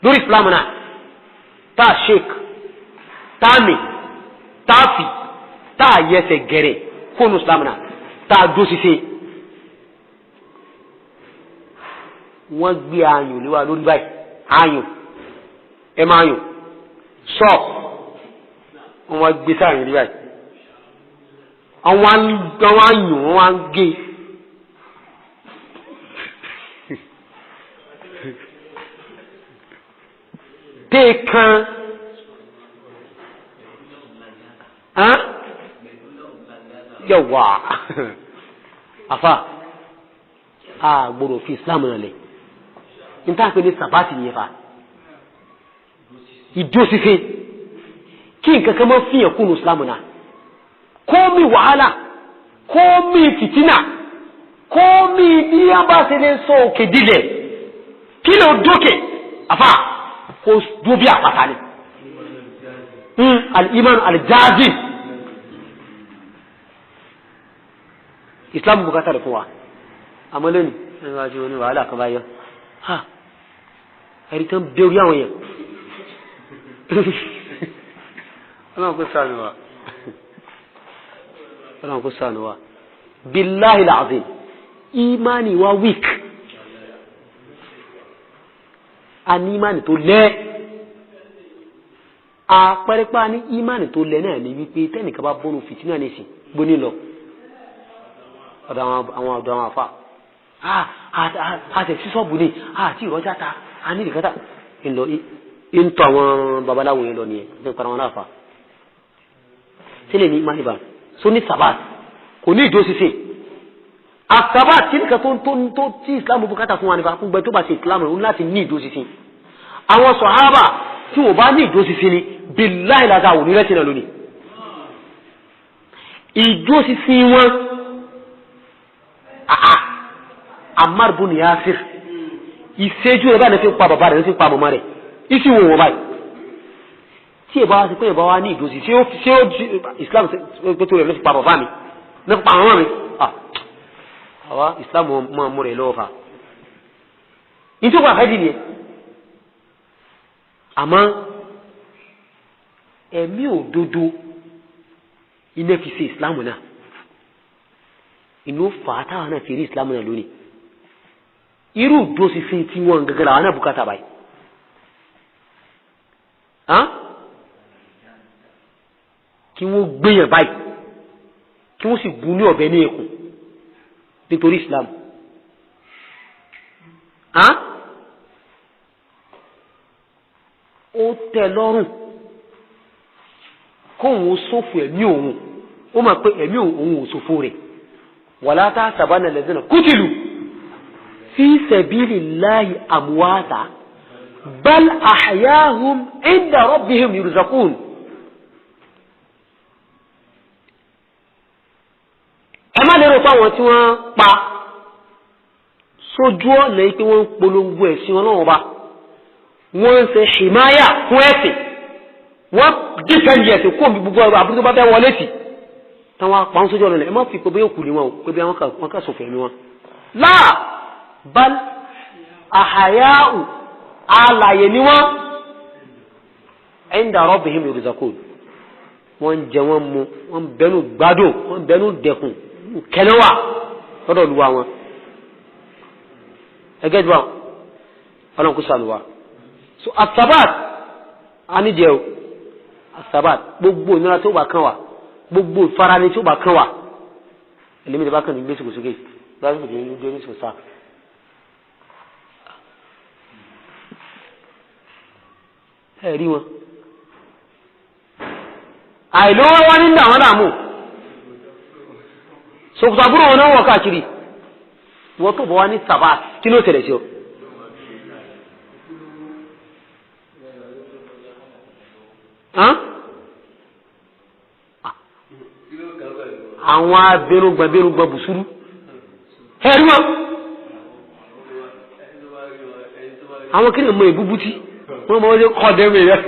lórí islam náà, tá a sheik, tá a mì, tá a fì, tá a yẹsẹ̀ gẹ̀rẹ̀ kónú islam náà, tá a dúró sísìn. Wọ́n gbé ayùn lé wa lórí báyìí, ayùn, ẹ máa yùn sọ, wọ́n wá gbé sáàyàn lórí báyìí, àwọn ayùn wọ́n wá ń gé. Téèkan yẹ wà afa a gbọ́dọ̀ fi Islam náà lẹ̀. Níta pé ní sàbáàtì nìyẹn fa ìdúróṣinṣin, kí nǹkan kan máa fìyàn kúnnù Islam náà, kó mi wàhálà, kó mi fìtínà, kó mi bí a bá ṣe lè sọ òkè dilẹ̀, kí ló dókè àfà kó dúró bí àpáta ni. Al-iman al-jazim, Islam bukata rẹ̀ fún wa. Àmọ́ lónìí ẹni wá sí oní wàhálà kan bá yọ ha, ẹ̀rí tán bẹ orí àwọn èèyàn. Ọlọ́run kó ṣàánú wa, Ọlọ́run kó ṣàánú wa. Billahi al-azim, imani wa weak, a ní imani tó lẹ́. Àpẹrẹpà ní imani tó lẹ́ náà ní wípé tẹ́nìkan bá bọ́nu fìtínà nìsín gbóní lọ ọ̀dọ̀ àwọn ọ̀dọ̀ àwọn àfa àtẹ̀ sísọ́ọ̀bù ni àti ìrọ́jà ta a ní ìkẹta ńlọ ńtọ́ àwọn babaláwo yẹn lọ nìyẹn ní ìpara wọn láàfa sílẹ̀ ní imani bá so ní sabat kò ní ìdó sísè àsabat tí nìkan tó tó tó tí Islam bùkátà fún wa nípa gbogbo tó bá ṣe Islam rẹ̀ láti ní ìdó sísè. Àwọn sọ̀hábà tí wọ́n bá ní ìdó sísè ni billahi làtà òní rẹ̀ sínú lónìí ìdó sísè wọn. Ammar bun Yasir ìṣẹ́jú rẹ̀ báyìí fi pa bàbá rẹ̀ fi pa màmá rẹ̀ isi wo wọn báyìí tí ìbá wa ti pé ìbá wa ní ìdòsí ṣé ó ṣé ó Islam pé tó rẹ̀ ló fi pa bàbá mi ló fi pa màmá mi, àwa Islam máa mú rẹ̀ lọ́wọ́ fa nítorí wà fẹ́ẹ́ dì nìyẹn. Àmọ́ ẹ̀mí òdodo iná fi ṣe Islam náà, inú fà á táwọn náà fi rí Islam náà lónìí. Irú ìdóṣinṣin tí wọn gẹ́gẹ́ làwọn náà bùkátà báyìí. Kí wọ́n gbéyàn báyìí, kí wọ́n sì gún ní ọ̀bẹ ní ikùn nítorí Islam. Ó tẹ́ lọ́rùn kóun ó ṣòfò ẹ̀mí òun, ó mọ̀ pé ẹ̀mí òun ò ṣòfò rẹ̀. Wala tahsabanna alladhina kutilu fi sabilillahi amwata bal ahyahum inda rabbihim yurzaqun. Ẹ má lérò pé àwọn tí wọ́n pa Sójú ọ̀nà yìí pé wọ́n ń polongo ẹ̀sìn Ọlọ́run Ọba, wọ́n ń ṣe ṣìmáyà fún ẹ̀sìn, wọ́n dífẹ́ǹdì ẹ̀sìn kó omi gbogbo àbúrò tó bá fẹ́ wọlé sí táwọn apá ń sójú ọ̀nà. Ẹ má fi pé bóyá òkú ni wọn o, pé bí wọ́n kà sọ̀fẹ̀ ni wọn. Láà bal àhàyáù, alàyè ni wọ́n, inda rabbihim yurzaqun. Wọ́n ń jẹ, wọ́n mu, wọ́n bẹnu gbádùn, wọ́n bẹnu dẹkùn kẹlẹ́wà lọ́dọ̀ Olúwa wọn. Ẹgẹ́ jù Ọlọ́run kó sànù wa. So asabat aníjẹ o, asabat, gbogbo ìnira tó bá kàn wá, gbogbo ìfarani tó bá kàn wá, ẹlẹ́mìí tó bá kàn ní gbé sòkòsókè lásìkò tó ní gbé ní sòsà. Ẹ rí wọn àìlówó wá ní àwọn dààmú sòkòtò àbúrò wọn náà wọ káàkiri. Wọ́n tó bọ̀ wá ní sabat, kí ló tẹ̀lé sí ọ? Àwọn abẹnugbọn abẹnugbọn bùsùrù, ẹ̀rí wọn àwọn kí ni mọ ìbúbú tí wọ́n mọ̀ wọ́n ṣe kọ́ dẹ́mẹ̀ rẹ̀.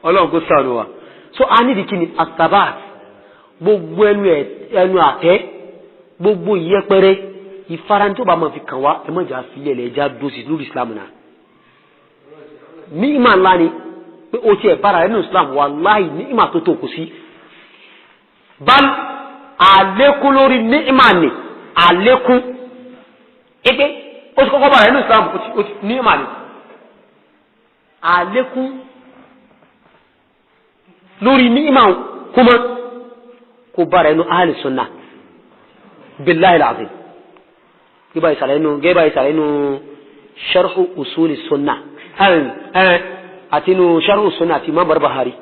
Ọlọ́run kó ṣàánú wa. So a nídìí kí ni asabat, gbogbo ẹnu àtẹ, gbogbo ìyẹpẹrẹ, ìfarani tó bá máa fi kàn wá, ẹ má jà sílẹ̀ lẹ̀, ẹja dósì lórí Islam náà. Ní ìmọ̀ ńlá ni pé o tiẹ̀ bára rẹ nínú Islam, wàláhì ní ìmọ̀ tó tó kù sí. Bal àlékún lórí ní ìmọ̀ ni àlékún ipe o ti kọ́kọ́ bára rẹ nínú Islam, o ti ní ìmọ̀ ni àlékún lórí ní ìmọ̀ kúmọ́ kó bára ẹnu ahli sunnah billahi alazim. Gẹ́gẹ́ bá ìsàlẹ̀ inú sharhu usuli sunnah àti inú sharhu sunnah àti Imam Barbahari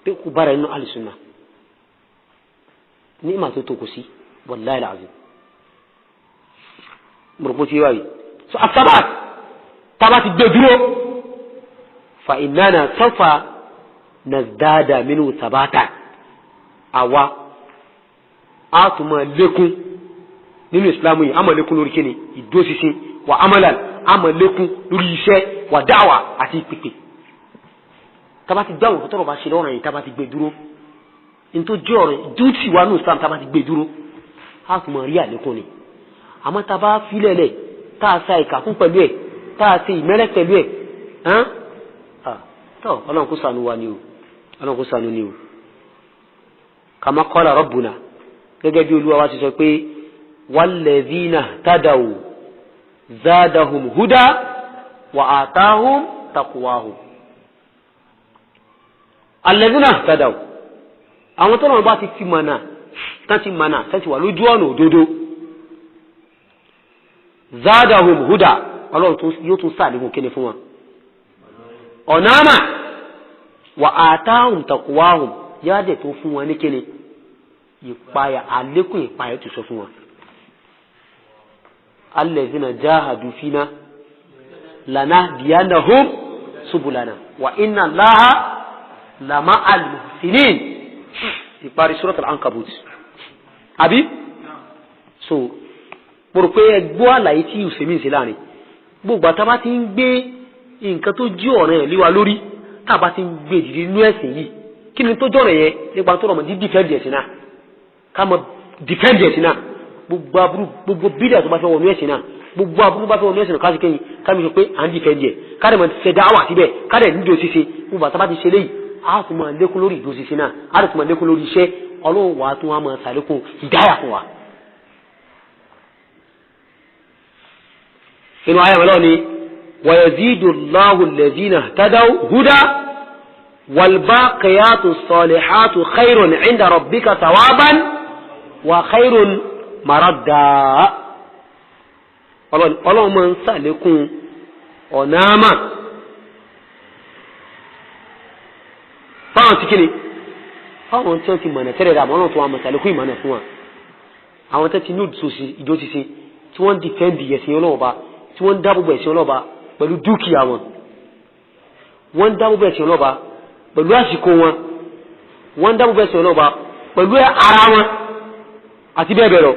pé kó bára ẹnu ahli sunnah ní ìmọ̀ tó tó kù sí, wallahi alazim. Mọ̀rọ̀pọ̀ tí wáyé so asabat tàbá ti gbé dúró, fa innana sawfa nazdada minhu sabata, àwa a tún máa lékún nínú ìsìlámù yìí, a máa lékún lórí kíni ìdúróṣinṣin wà amalan, a máa lékún lórí iṣẹ́ wà dáwà àti ìpèpè. Tába ti gbé àwọn tọrọ bá ṣe lọ́rùn yìí, tába ti gbé dúró, nítorí jẹ́ ọ̀rọ̀ dúùtì wa nínú ìsìlámù, tába ti gbé dúró, a tún máa rí àlékún ni. Àmọ́ tába filẹ̀ lẹ̀, tá a sa ìkàkún pẹ̀lú ẹ̀, tá a ṣe ìmẹ́lẹ̀ pẹ̀lú ẹ̀, tọ́ Ọlọ́run kó ṣàánú wa ni o, Ọlọ́run kó ṣàánú ni o. Kama qala rabbuna, gẹ́gẹ́ bí Olúwa wa ti sọ pé walladhina tadaw zadahum huda wa atahum taqwahum. Alladhina tadaw, àwọn tó náà bá ti fi mọ̀nà, tán ti mọ̀nà, tán ti wà lójú ọ̀nà òdodo, zadahum huda, Ọlọ́run yóò tún sàlékún kíni fún wọn ọ̀nà àmà, wa atahum taqwahum, yáàdẹ̀ tó fún wọn ní kíni ìpayà, àlékún ìpayà tó sọ fún wọn. Alladhina jahadu fina lanahdiyannahum subulana wa inna Allaha lama'al muhsinin. Ìparí Surat al-Ankabut. Àbí? So, mo rò pé ẹgbọ́ àlàyé tí Usaimin ṣe láàrin. Gbogbo àtàbá ti ń gbé nǹkan tó jí ọ̀ràn ẹ̀ léwa lórí, tàbá ti ń gbé ìdìrí inú ẹ̀sìn yìí, kí ni tó jọ̀rọ̀ yẹn nípa tó rọ̀ mọ́ dídì fẹ́ di ẹ̀sìn náà? Ká mọ dìfẹ́ǹdì ẹ̀sìn náà, gbogbo aburú, gbogbo bídà tó bá fẹ́ wọnú ẹ̀sìn náà, gbogbo aburú bá fẹ́ wọnú ẹ̀sìn náà, káṣí kẹ́yìn kámi sọ pé à ń dìfẹ́ǹdì ẹ̀, káàdì mọ̀ ṣe dáwà síbẹ̀, káàdì nídìí òṣìṣe. Gbogbo àtàbá ti ṣe léyìí, á tún máa lékún lórí ìdóṣìṣe náà, á tún máa lékún lórí iṣẹ́ Ọlọ́run, wà á tún wá máa ṣàlékún ìdáyà fún wa. Inú ayé wọn lọ́wọ́ ni wa yazidu Allahu alladhina ihtadaw huda wal baqiyatu salihatu khayrun inda rabbika thawaban wa khayrun maradda. Ọlọ́run máa ń sàlékún ọ̀nà àmà fáwọn tí kíni, fáwọn tí wọ́n ti mọ̀nà tẹ́lẹ̀ dàmọ́, ọlọ́run tó wà mọ̀ sàlékún ìmọ̀nà fún wa. Àwọn tó ti ní ìdóṣìṣe tí wọ́n ń dìfẹ́ǹdì ẹ̀sìn Ọlọ́run Ọba, tí wọ́n ń dáàbòbò ẹ̀sìn Ọlọ́run Ọba pẹ̀lú dúkìá wọn, wọ́n ń dáàbòbò ẹ̀sìn Ọlọ́run Ọba pẹ̀lú àsìkò wọn, wọ́n ń dáàbòbò ẹ̀sìn Ọlọ́run Ọba pẹ̀lú ara wọn àti bẹ́ẹ̀ bẹ́ẹ̀ lọ.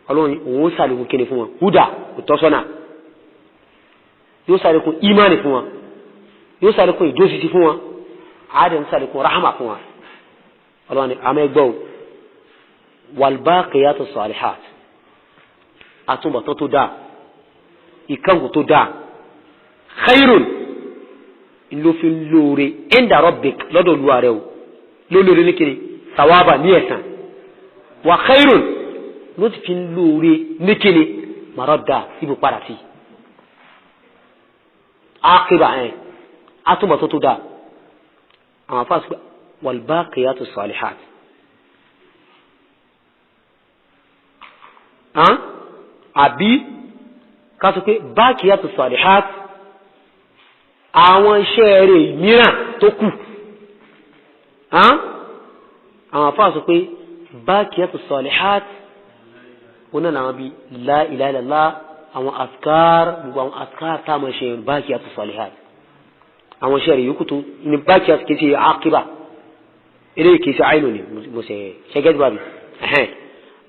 Ọlọ́run òun ó sàlékún kíni fún wọn, húdà, ìtọ́sọ́nà, yóò sàlékún ìmánì fún wọn, yóò sàlékún ìjósìsì fún wọn, àádẹ́ ń sàlékún rahama fún wọn. Ọlọ́run ni àmọ́ ẹgbọ́ o, walbaqiyatu salihat, àtúbọ̀tán tó dáa, ìkàngù tó dáa, khairun ló fi ń lóore inda rabbik, lọ́dọ̀ olúwa rẹ o, ló lóore ní kíni, sawaba, ní ẹ̀san, wa khairun ló ti fi ń lóore ní kíni, maradda, ibù padà sí àkìbà ẹ̀ àtúbọ̀tán tó dáa. Àwọn afáàsì walbaqiyatu salihat àbí ká sọ pé baqiyatu salihat, àwọn iṣẹ́ rẹ̀ mìíràn tó kù. Àwọn afáà sọ pé baqiyatu salihat oná làwọn bíi la ilaha illallah, àwọn afkar, gbogbo àwọn afkar tá a máa ṣe baqiyatu salihat, àwọn iṣẹ́ rẹ̀ yòókù tó ní baqiyatu kìí ṣe àkíbà, eléyìí kìí ṣe àìnù ni mo ṣe ṣẹgẹ́dì bàbí.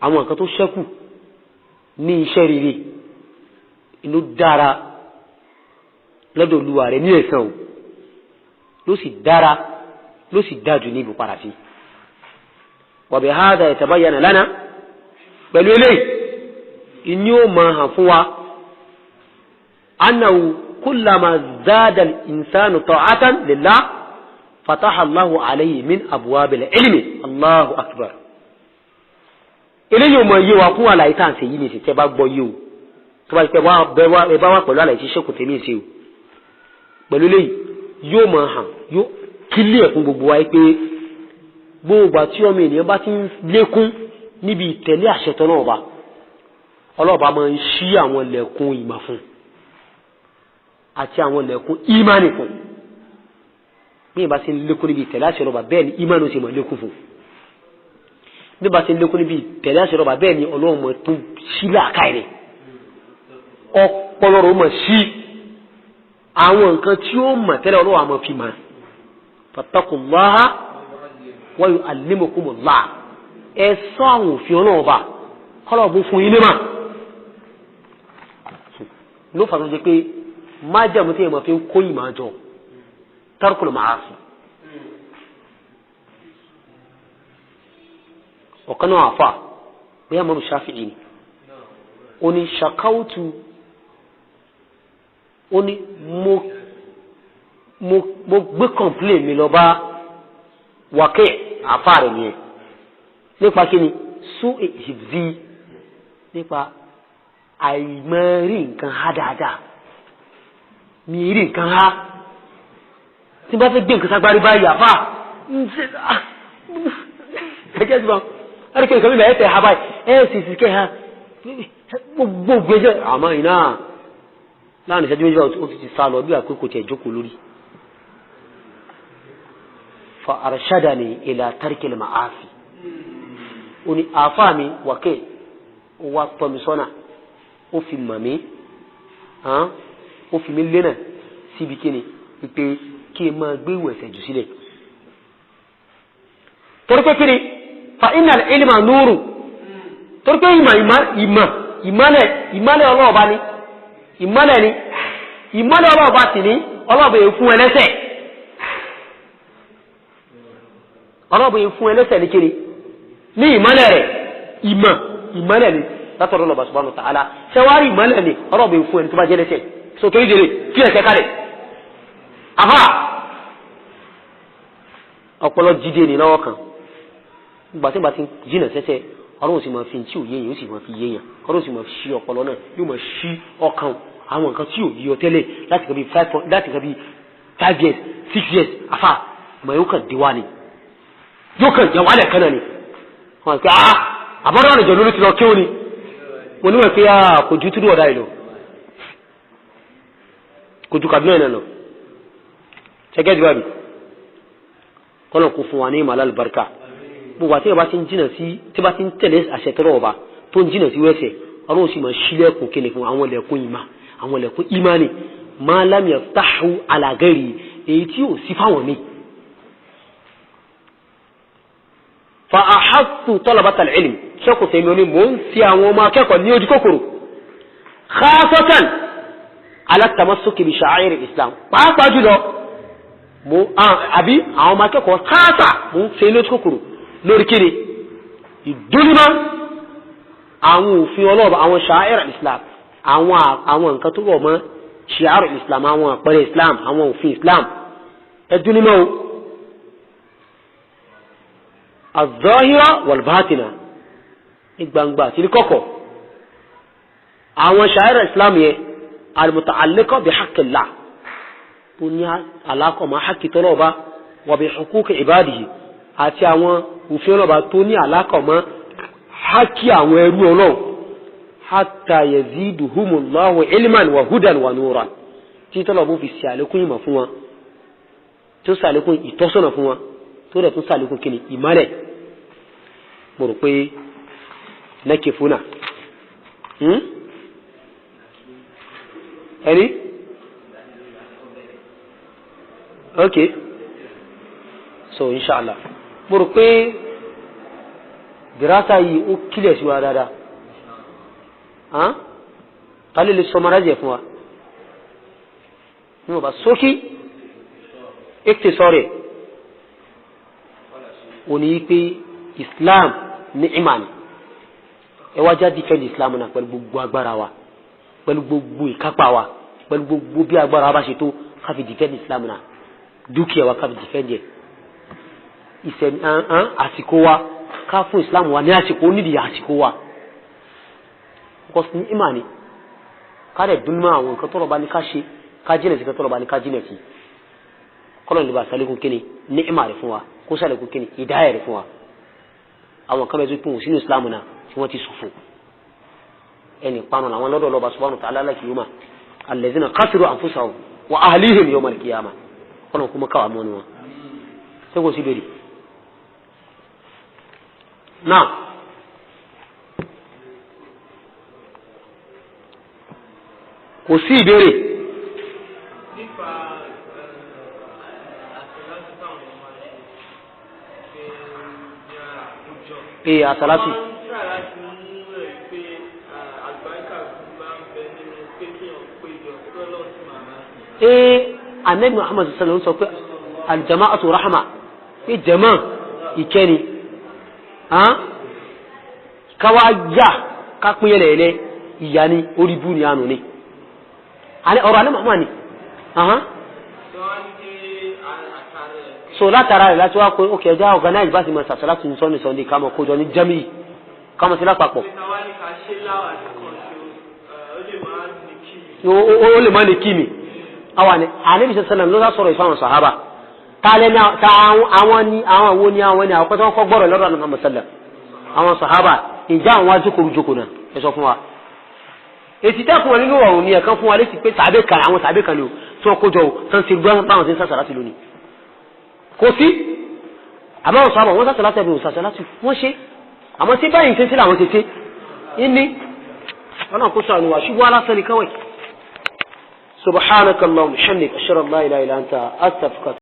Àwọn nǹkan tó ṣẹ́kù ní iṣẹ́ rere inú dára lọ́dọ̀ olúwa rẹ̀ ní ẹ̀san o, ló sì dára, ló sì dájú ní ibùpadà sí. Wa bihadha yatabayyana lana, pẹ̀lú eléyìí ìní ó máa hàn fún wa, annahu kullama zada al-insanu ta'atan lillah fataha Allahu alayhi min abwabil ilmi. Allahu akbar. Eléyìí ò mọ̀ yé wa fún àlàyé tá à ń ṣe yìí nìsín, tẹ́ bá gbọ́ yé o, tó bá ti pẹ́ ẹ bá wà pẹ̀lú àlàyé tí sẹ́kù tèmi ṣe o, pẹ̀lú eléyìí yóò máa hàn, yóò kílẹ̀ fún gbogbo wa pé gbogbo àti ọmọ ènìyàn bá ti ń lékún níbi ìtẹ̀lé àṣẹ tọ́lọ́ọ̀ba, ọlọ́ọ̀ba máa ń ṣí àwọn ilẹ̀kùn ìmọ̀ fún àti àwọn ilẹ̀kùn ìmánì fún. Bí ìbá ti ń lékún níbi ìtẹ̀lé àṣẹ ọlọ́ọ̀ba, bẹ́ẹ̀ ni ìmánì ó sì máa lékún fún. Bí ìbá ti ń lékún níbi ìtẹ̀lé àṣẹ ọlọ́ọ̀ba, bẹ́ẹ̀ ni Ọlọ́run máa tún ṣí làákàyè rẹ̀, ọpọlọ rẹ̀ ó máa ṣí àwọn nǹkan tí ó mọ̀ tẹ́lẹ̀, Ọlọ́run á máa fi mọ̀. Fattaqullaha wa yu'allimukumullah, ẹ sọ àwọn òfin ọlọ́ọ̀ba kọ́lọ̀ bó fún yín ní mà. Ló fà tó jẹ pé májàmú tí èèyàn fi ń kó ìmọ̀ àjọ tarkul ma'asi. Ọ̀kan náà àfà bóyá mọ́mú Shafi'i ni, ó ní ṣàkáwùtù, ó ní mo gbé kọ̀ǹplé mi lọ bá wákẹ́ àfà rẹ̀ nìyẹn, nípa kíni, sú ìhìbí, nípa àìmọ̀ rí nǹkan há dáadáa, mi rí nǹkan há, tí n bá fẹ́ gbé nǹkan sagbárí báyìí àfà ẹ̀jẹ̀ ti bá ẹ̀rí kí nǹkan mi bẹ̀rẹ̀ tẹ̀ ha báyìí, ẹ̀ sì sì kẹ́ ha gbogbo gbèsè, àmọ́ iná láàrin ìṣẹ́jú méjì ó ti sá lọ bí wà pé kò tiẹ̀ jókòó lórí. Fa arshadani ila tarkil ma'asi, ó ní àáfàá mi wàkẹ́ ó wá tọ́ mi sọ́nà, ó fi mọ̀ mí, ó fi mí lénà síbi kíni, wípé kí n máa gbé ìwẹ̀ ẹ̀ṣẹ̀ jù sílẹ̀. Torí pé kíni, fa innal ilma nuru, torí pé ìmọ̀ ìmọ̀ ìmọ̀lẹ̀ ìmọ̀lẹ̀ ọlọ́ọ̀ba ni, ìmọ̀lẹ̀ ni, ìmọ̀lẹ̀ ọlọ́ọ̀ba sì ní ọlọ́ọ̀bà yẹn fún ẹlẹ́sẹ̀, ọlọ́ọ̀bà yẹn fún ẹlẹ́sẹ̀ ní kíni, ní ìmọ̀lẹ̀ rẹ̀, ìmọ̀ ìmọ̀lẹ̀ ni látọ̀dọ̀ Ọlọ́run subhanahu wa ta'ala. Ṣẹwárí ìmọ̀lẹ̀ ni ọlọ́ọ̀bà yẹn fún ẹni tó bá jẹ́ lẹ́sẹ̀, so torí dèrè kí ẹ̀sẹ̀ kalẹ̀ àfà ọpọlọ jíde ní lọ́wọ́ kan, gbà tí bá ti jìnà sẹ́sẹ́, Ọlọ́run sì máa fi tí ò yéèyàn, ó sì máa fi yéèyàn, Ọlọ́run sì máa ṣí ọpọlọ náà, yóò máa ṣí ọkàn àwọn nǹkan tí ò yí ọ tẹ́lẹ̀ láti kan bí 5 years 6 years àfà mà yóò kàn dé wá ni, yóò kàn jẹ́ wálẹ̀ kan náà ni. Wọ́n pẹ́ ah àbọ̀dọ̀ àlejò lórí ti lọ kí ó ni mo níwọ̀n pé ah kò ju túrú ọ̀dà ìlọ, kò ju Kaduna náà lọ. Ṣẹ́gẹ́ ìdíwà mi kọ́nà kò fún wa ní ìmọ̀ alálùbáríkà. Gbogbo àti ìbá ti ń jìnà sí, tí bá ti ń tẹ̀lé àṣẹ tọ́lọ̀ ọba tó ń jìnà sí wẹ́sẹ̀, Ọlọ́run sì máa ṣílẹ̀kùn kíni fún àwọn ilẹ̀kùn ìmà, àwọn ilẹ̀kùn ìmánì ma lam yaftahu ala ghairi, èyí tí ò sí fáwọn mi. Fa ahattu talabata al-ilm, ṣẹ́kù tèmi ní mò ń fi àwọn ọmọ akẹ́kọ̀ọ́ ní ojú kòkòrò, khasatan ala tamassuki bi sha'air islam, pàápàá jùlọ mo àbí àwọn ọmọ akẹ́kọ̀ọ́ káàtà mò ń ṣe ní ojú kòkòrò lórí kíni ìdúnímọ̀ àwọn òfin ọlọ́ọ̀bà, àwọn sha'air islam, àwọn nǹkan tó rọ̀ mọ́ sha'air islam, àwọn àpẹẹrẹ islam, àwọn òfin islam, ẹdúnímọ̀ o, az-zahira wal-batina, ní gbangba àti ní kọ̀kọ̀, àwọn sha'air islam yẹn, al-muta'alliqa bi haqqillah, tó ní alákọ̀ọ́mọ́ hákì tọ́lọ́ọ̀bá, wa bi huquqi ibadihi, àti àwọn òfin ọlọ́ọ̀bá tó ní alákọ̀ọ́mọ́ hákì àwọn ẹrú Ọlọ́run, hatta yaziduhumullahu ilman wa hudan wa nuran, tí tọ́lọ̀ bó fi ṣe àlékún ìmọ̀ fún wọn, tó ṣàlékún ìtọ́sọ́nà fún wọn, tó dẹ̀ tún ṣàlékún kíni ìmọ́lẹ̀. Mo rò pé nẹ́kẹ̀fúnà ẹni ok, so inshallah mo rò pé dirasa yìí ó kílẹ̀ sí wa dáadáa. Ta lè summarize ẹ̀ fún wa ní ọba sókí ètè sọ́rẹ̀ ò ní pé Islam ní ìmàní ẹ wá já defend Islam náà pẹ̀lú gbogbo agbára wa, pẹ̀lú gbogbo ìkápá wa, pẹ̀lú gbogbo bí agbára wa bá ṣe tó, ká fi defend Islam náà, dúkìá wa ká fi defend ẹ̀, ìsẹ̀mí àsìkò wa ká fún Islam wa ní àsìkò, nídìí àsìkò wa, because ní ìmàní ká dẹ̀ dún mọ́ àwọn nǹkan tọ́lọ̀ bá ní ká ṣe, ká jìnà sí nǹkan tọ́lọ̀ bá ní ká jìnà sí, kọ́lọ̀ ní bá sálẹ́kùn kíni ní ìmà rẹ̀ fún wa, kó sálẹ́kùn kíni ìdáyà rẹ̀ fún wa. Àwọn kan bẹ́ẹ̀ tó kún sínú Islam náà tí wọ́n ti ṣòfò ẹnì panu làwọn lọ́dọ̀ lọ́ba subhanahu wa ta'ala al-qiyama allazina khasiru anfusahum wa ahlihim yawm al-qiyama, kọ́lọ̀ kó mọ́ káwà mọ́ ni wọn. Ṣé kò sí bèrè náà? Kò sí ìbéèrè. Nípa àsàlátù táwọn èèyàn máa ń ṣe pé ní àkójọ. Ee, àsàlátù. Wọ́n ń try láti mú ẹ̀rí pé àlùbáríkà máa ń bẹ nínú pé kí èèyàn péjọ kí Ọlọ́run sì máa máa ṣe. Ee, anabi Muhammad sallallahu alaihi wasallam sọ pé aljama'atu rahma, pé jama ìkẹni, káwá yá ká pín yẹlẹyẹlẹ ìyá ni, orí bú ni, àánú ni ọ̀rọ̀ alẹ́ Muhammad ni. So látara rẹ̀ láti wá pé ó kẹjá organize bá ti mọ̀ sàṣàlátù ní Sunday Sunday ká mọ̀ kójọ ní jẹ́mí ká mọ̀ sí lápapọ̀. Ó lè má ní kí mi àwọn ni ànábì sẹ́sẹ́lẹ̀m ló sọ̀rọ̀ ìfáwọn sàhábà tààlẹ́ ní àwọn ní àwọn wo ní àwọn ní àwọn kọ́tọ́ kọ́ gbọ́rọ̀ lọ́dọ̀ àná Muhammad sallam àwọn sàhábà ìjà àwọn ajókòó jókòó náà ẹ sọ fún wa èsì tẹ́kùn wọn nínú ọ̀run ni ẹ̀kan fún wa létí pé sàbẹ̀ kan àwọn sàbẹ̀ kan ni o tí wọ́n kójọ o tán ti gbọ́n báwọn ti ń sàṣàlátì lónìí kò sí àmọ́ àwọn sàbà wọ́n sàṣàlátì ẹ̀bùn sàṣàlátì wọ́n ṣe àmọ́ sí báyìí ṣe sí làwọn ṣe ṣe ní ọlọ́run kó sànù wá ṣubú alásán ni káwẹ̀. Subhanakallahumma wa bihamdika ashhadu an la ilaha illa anta astaghfiruka.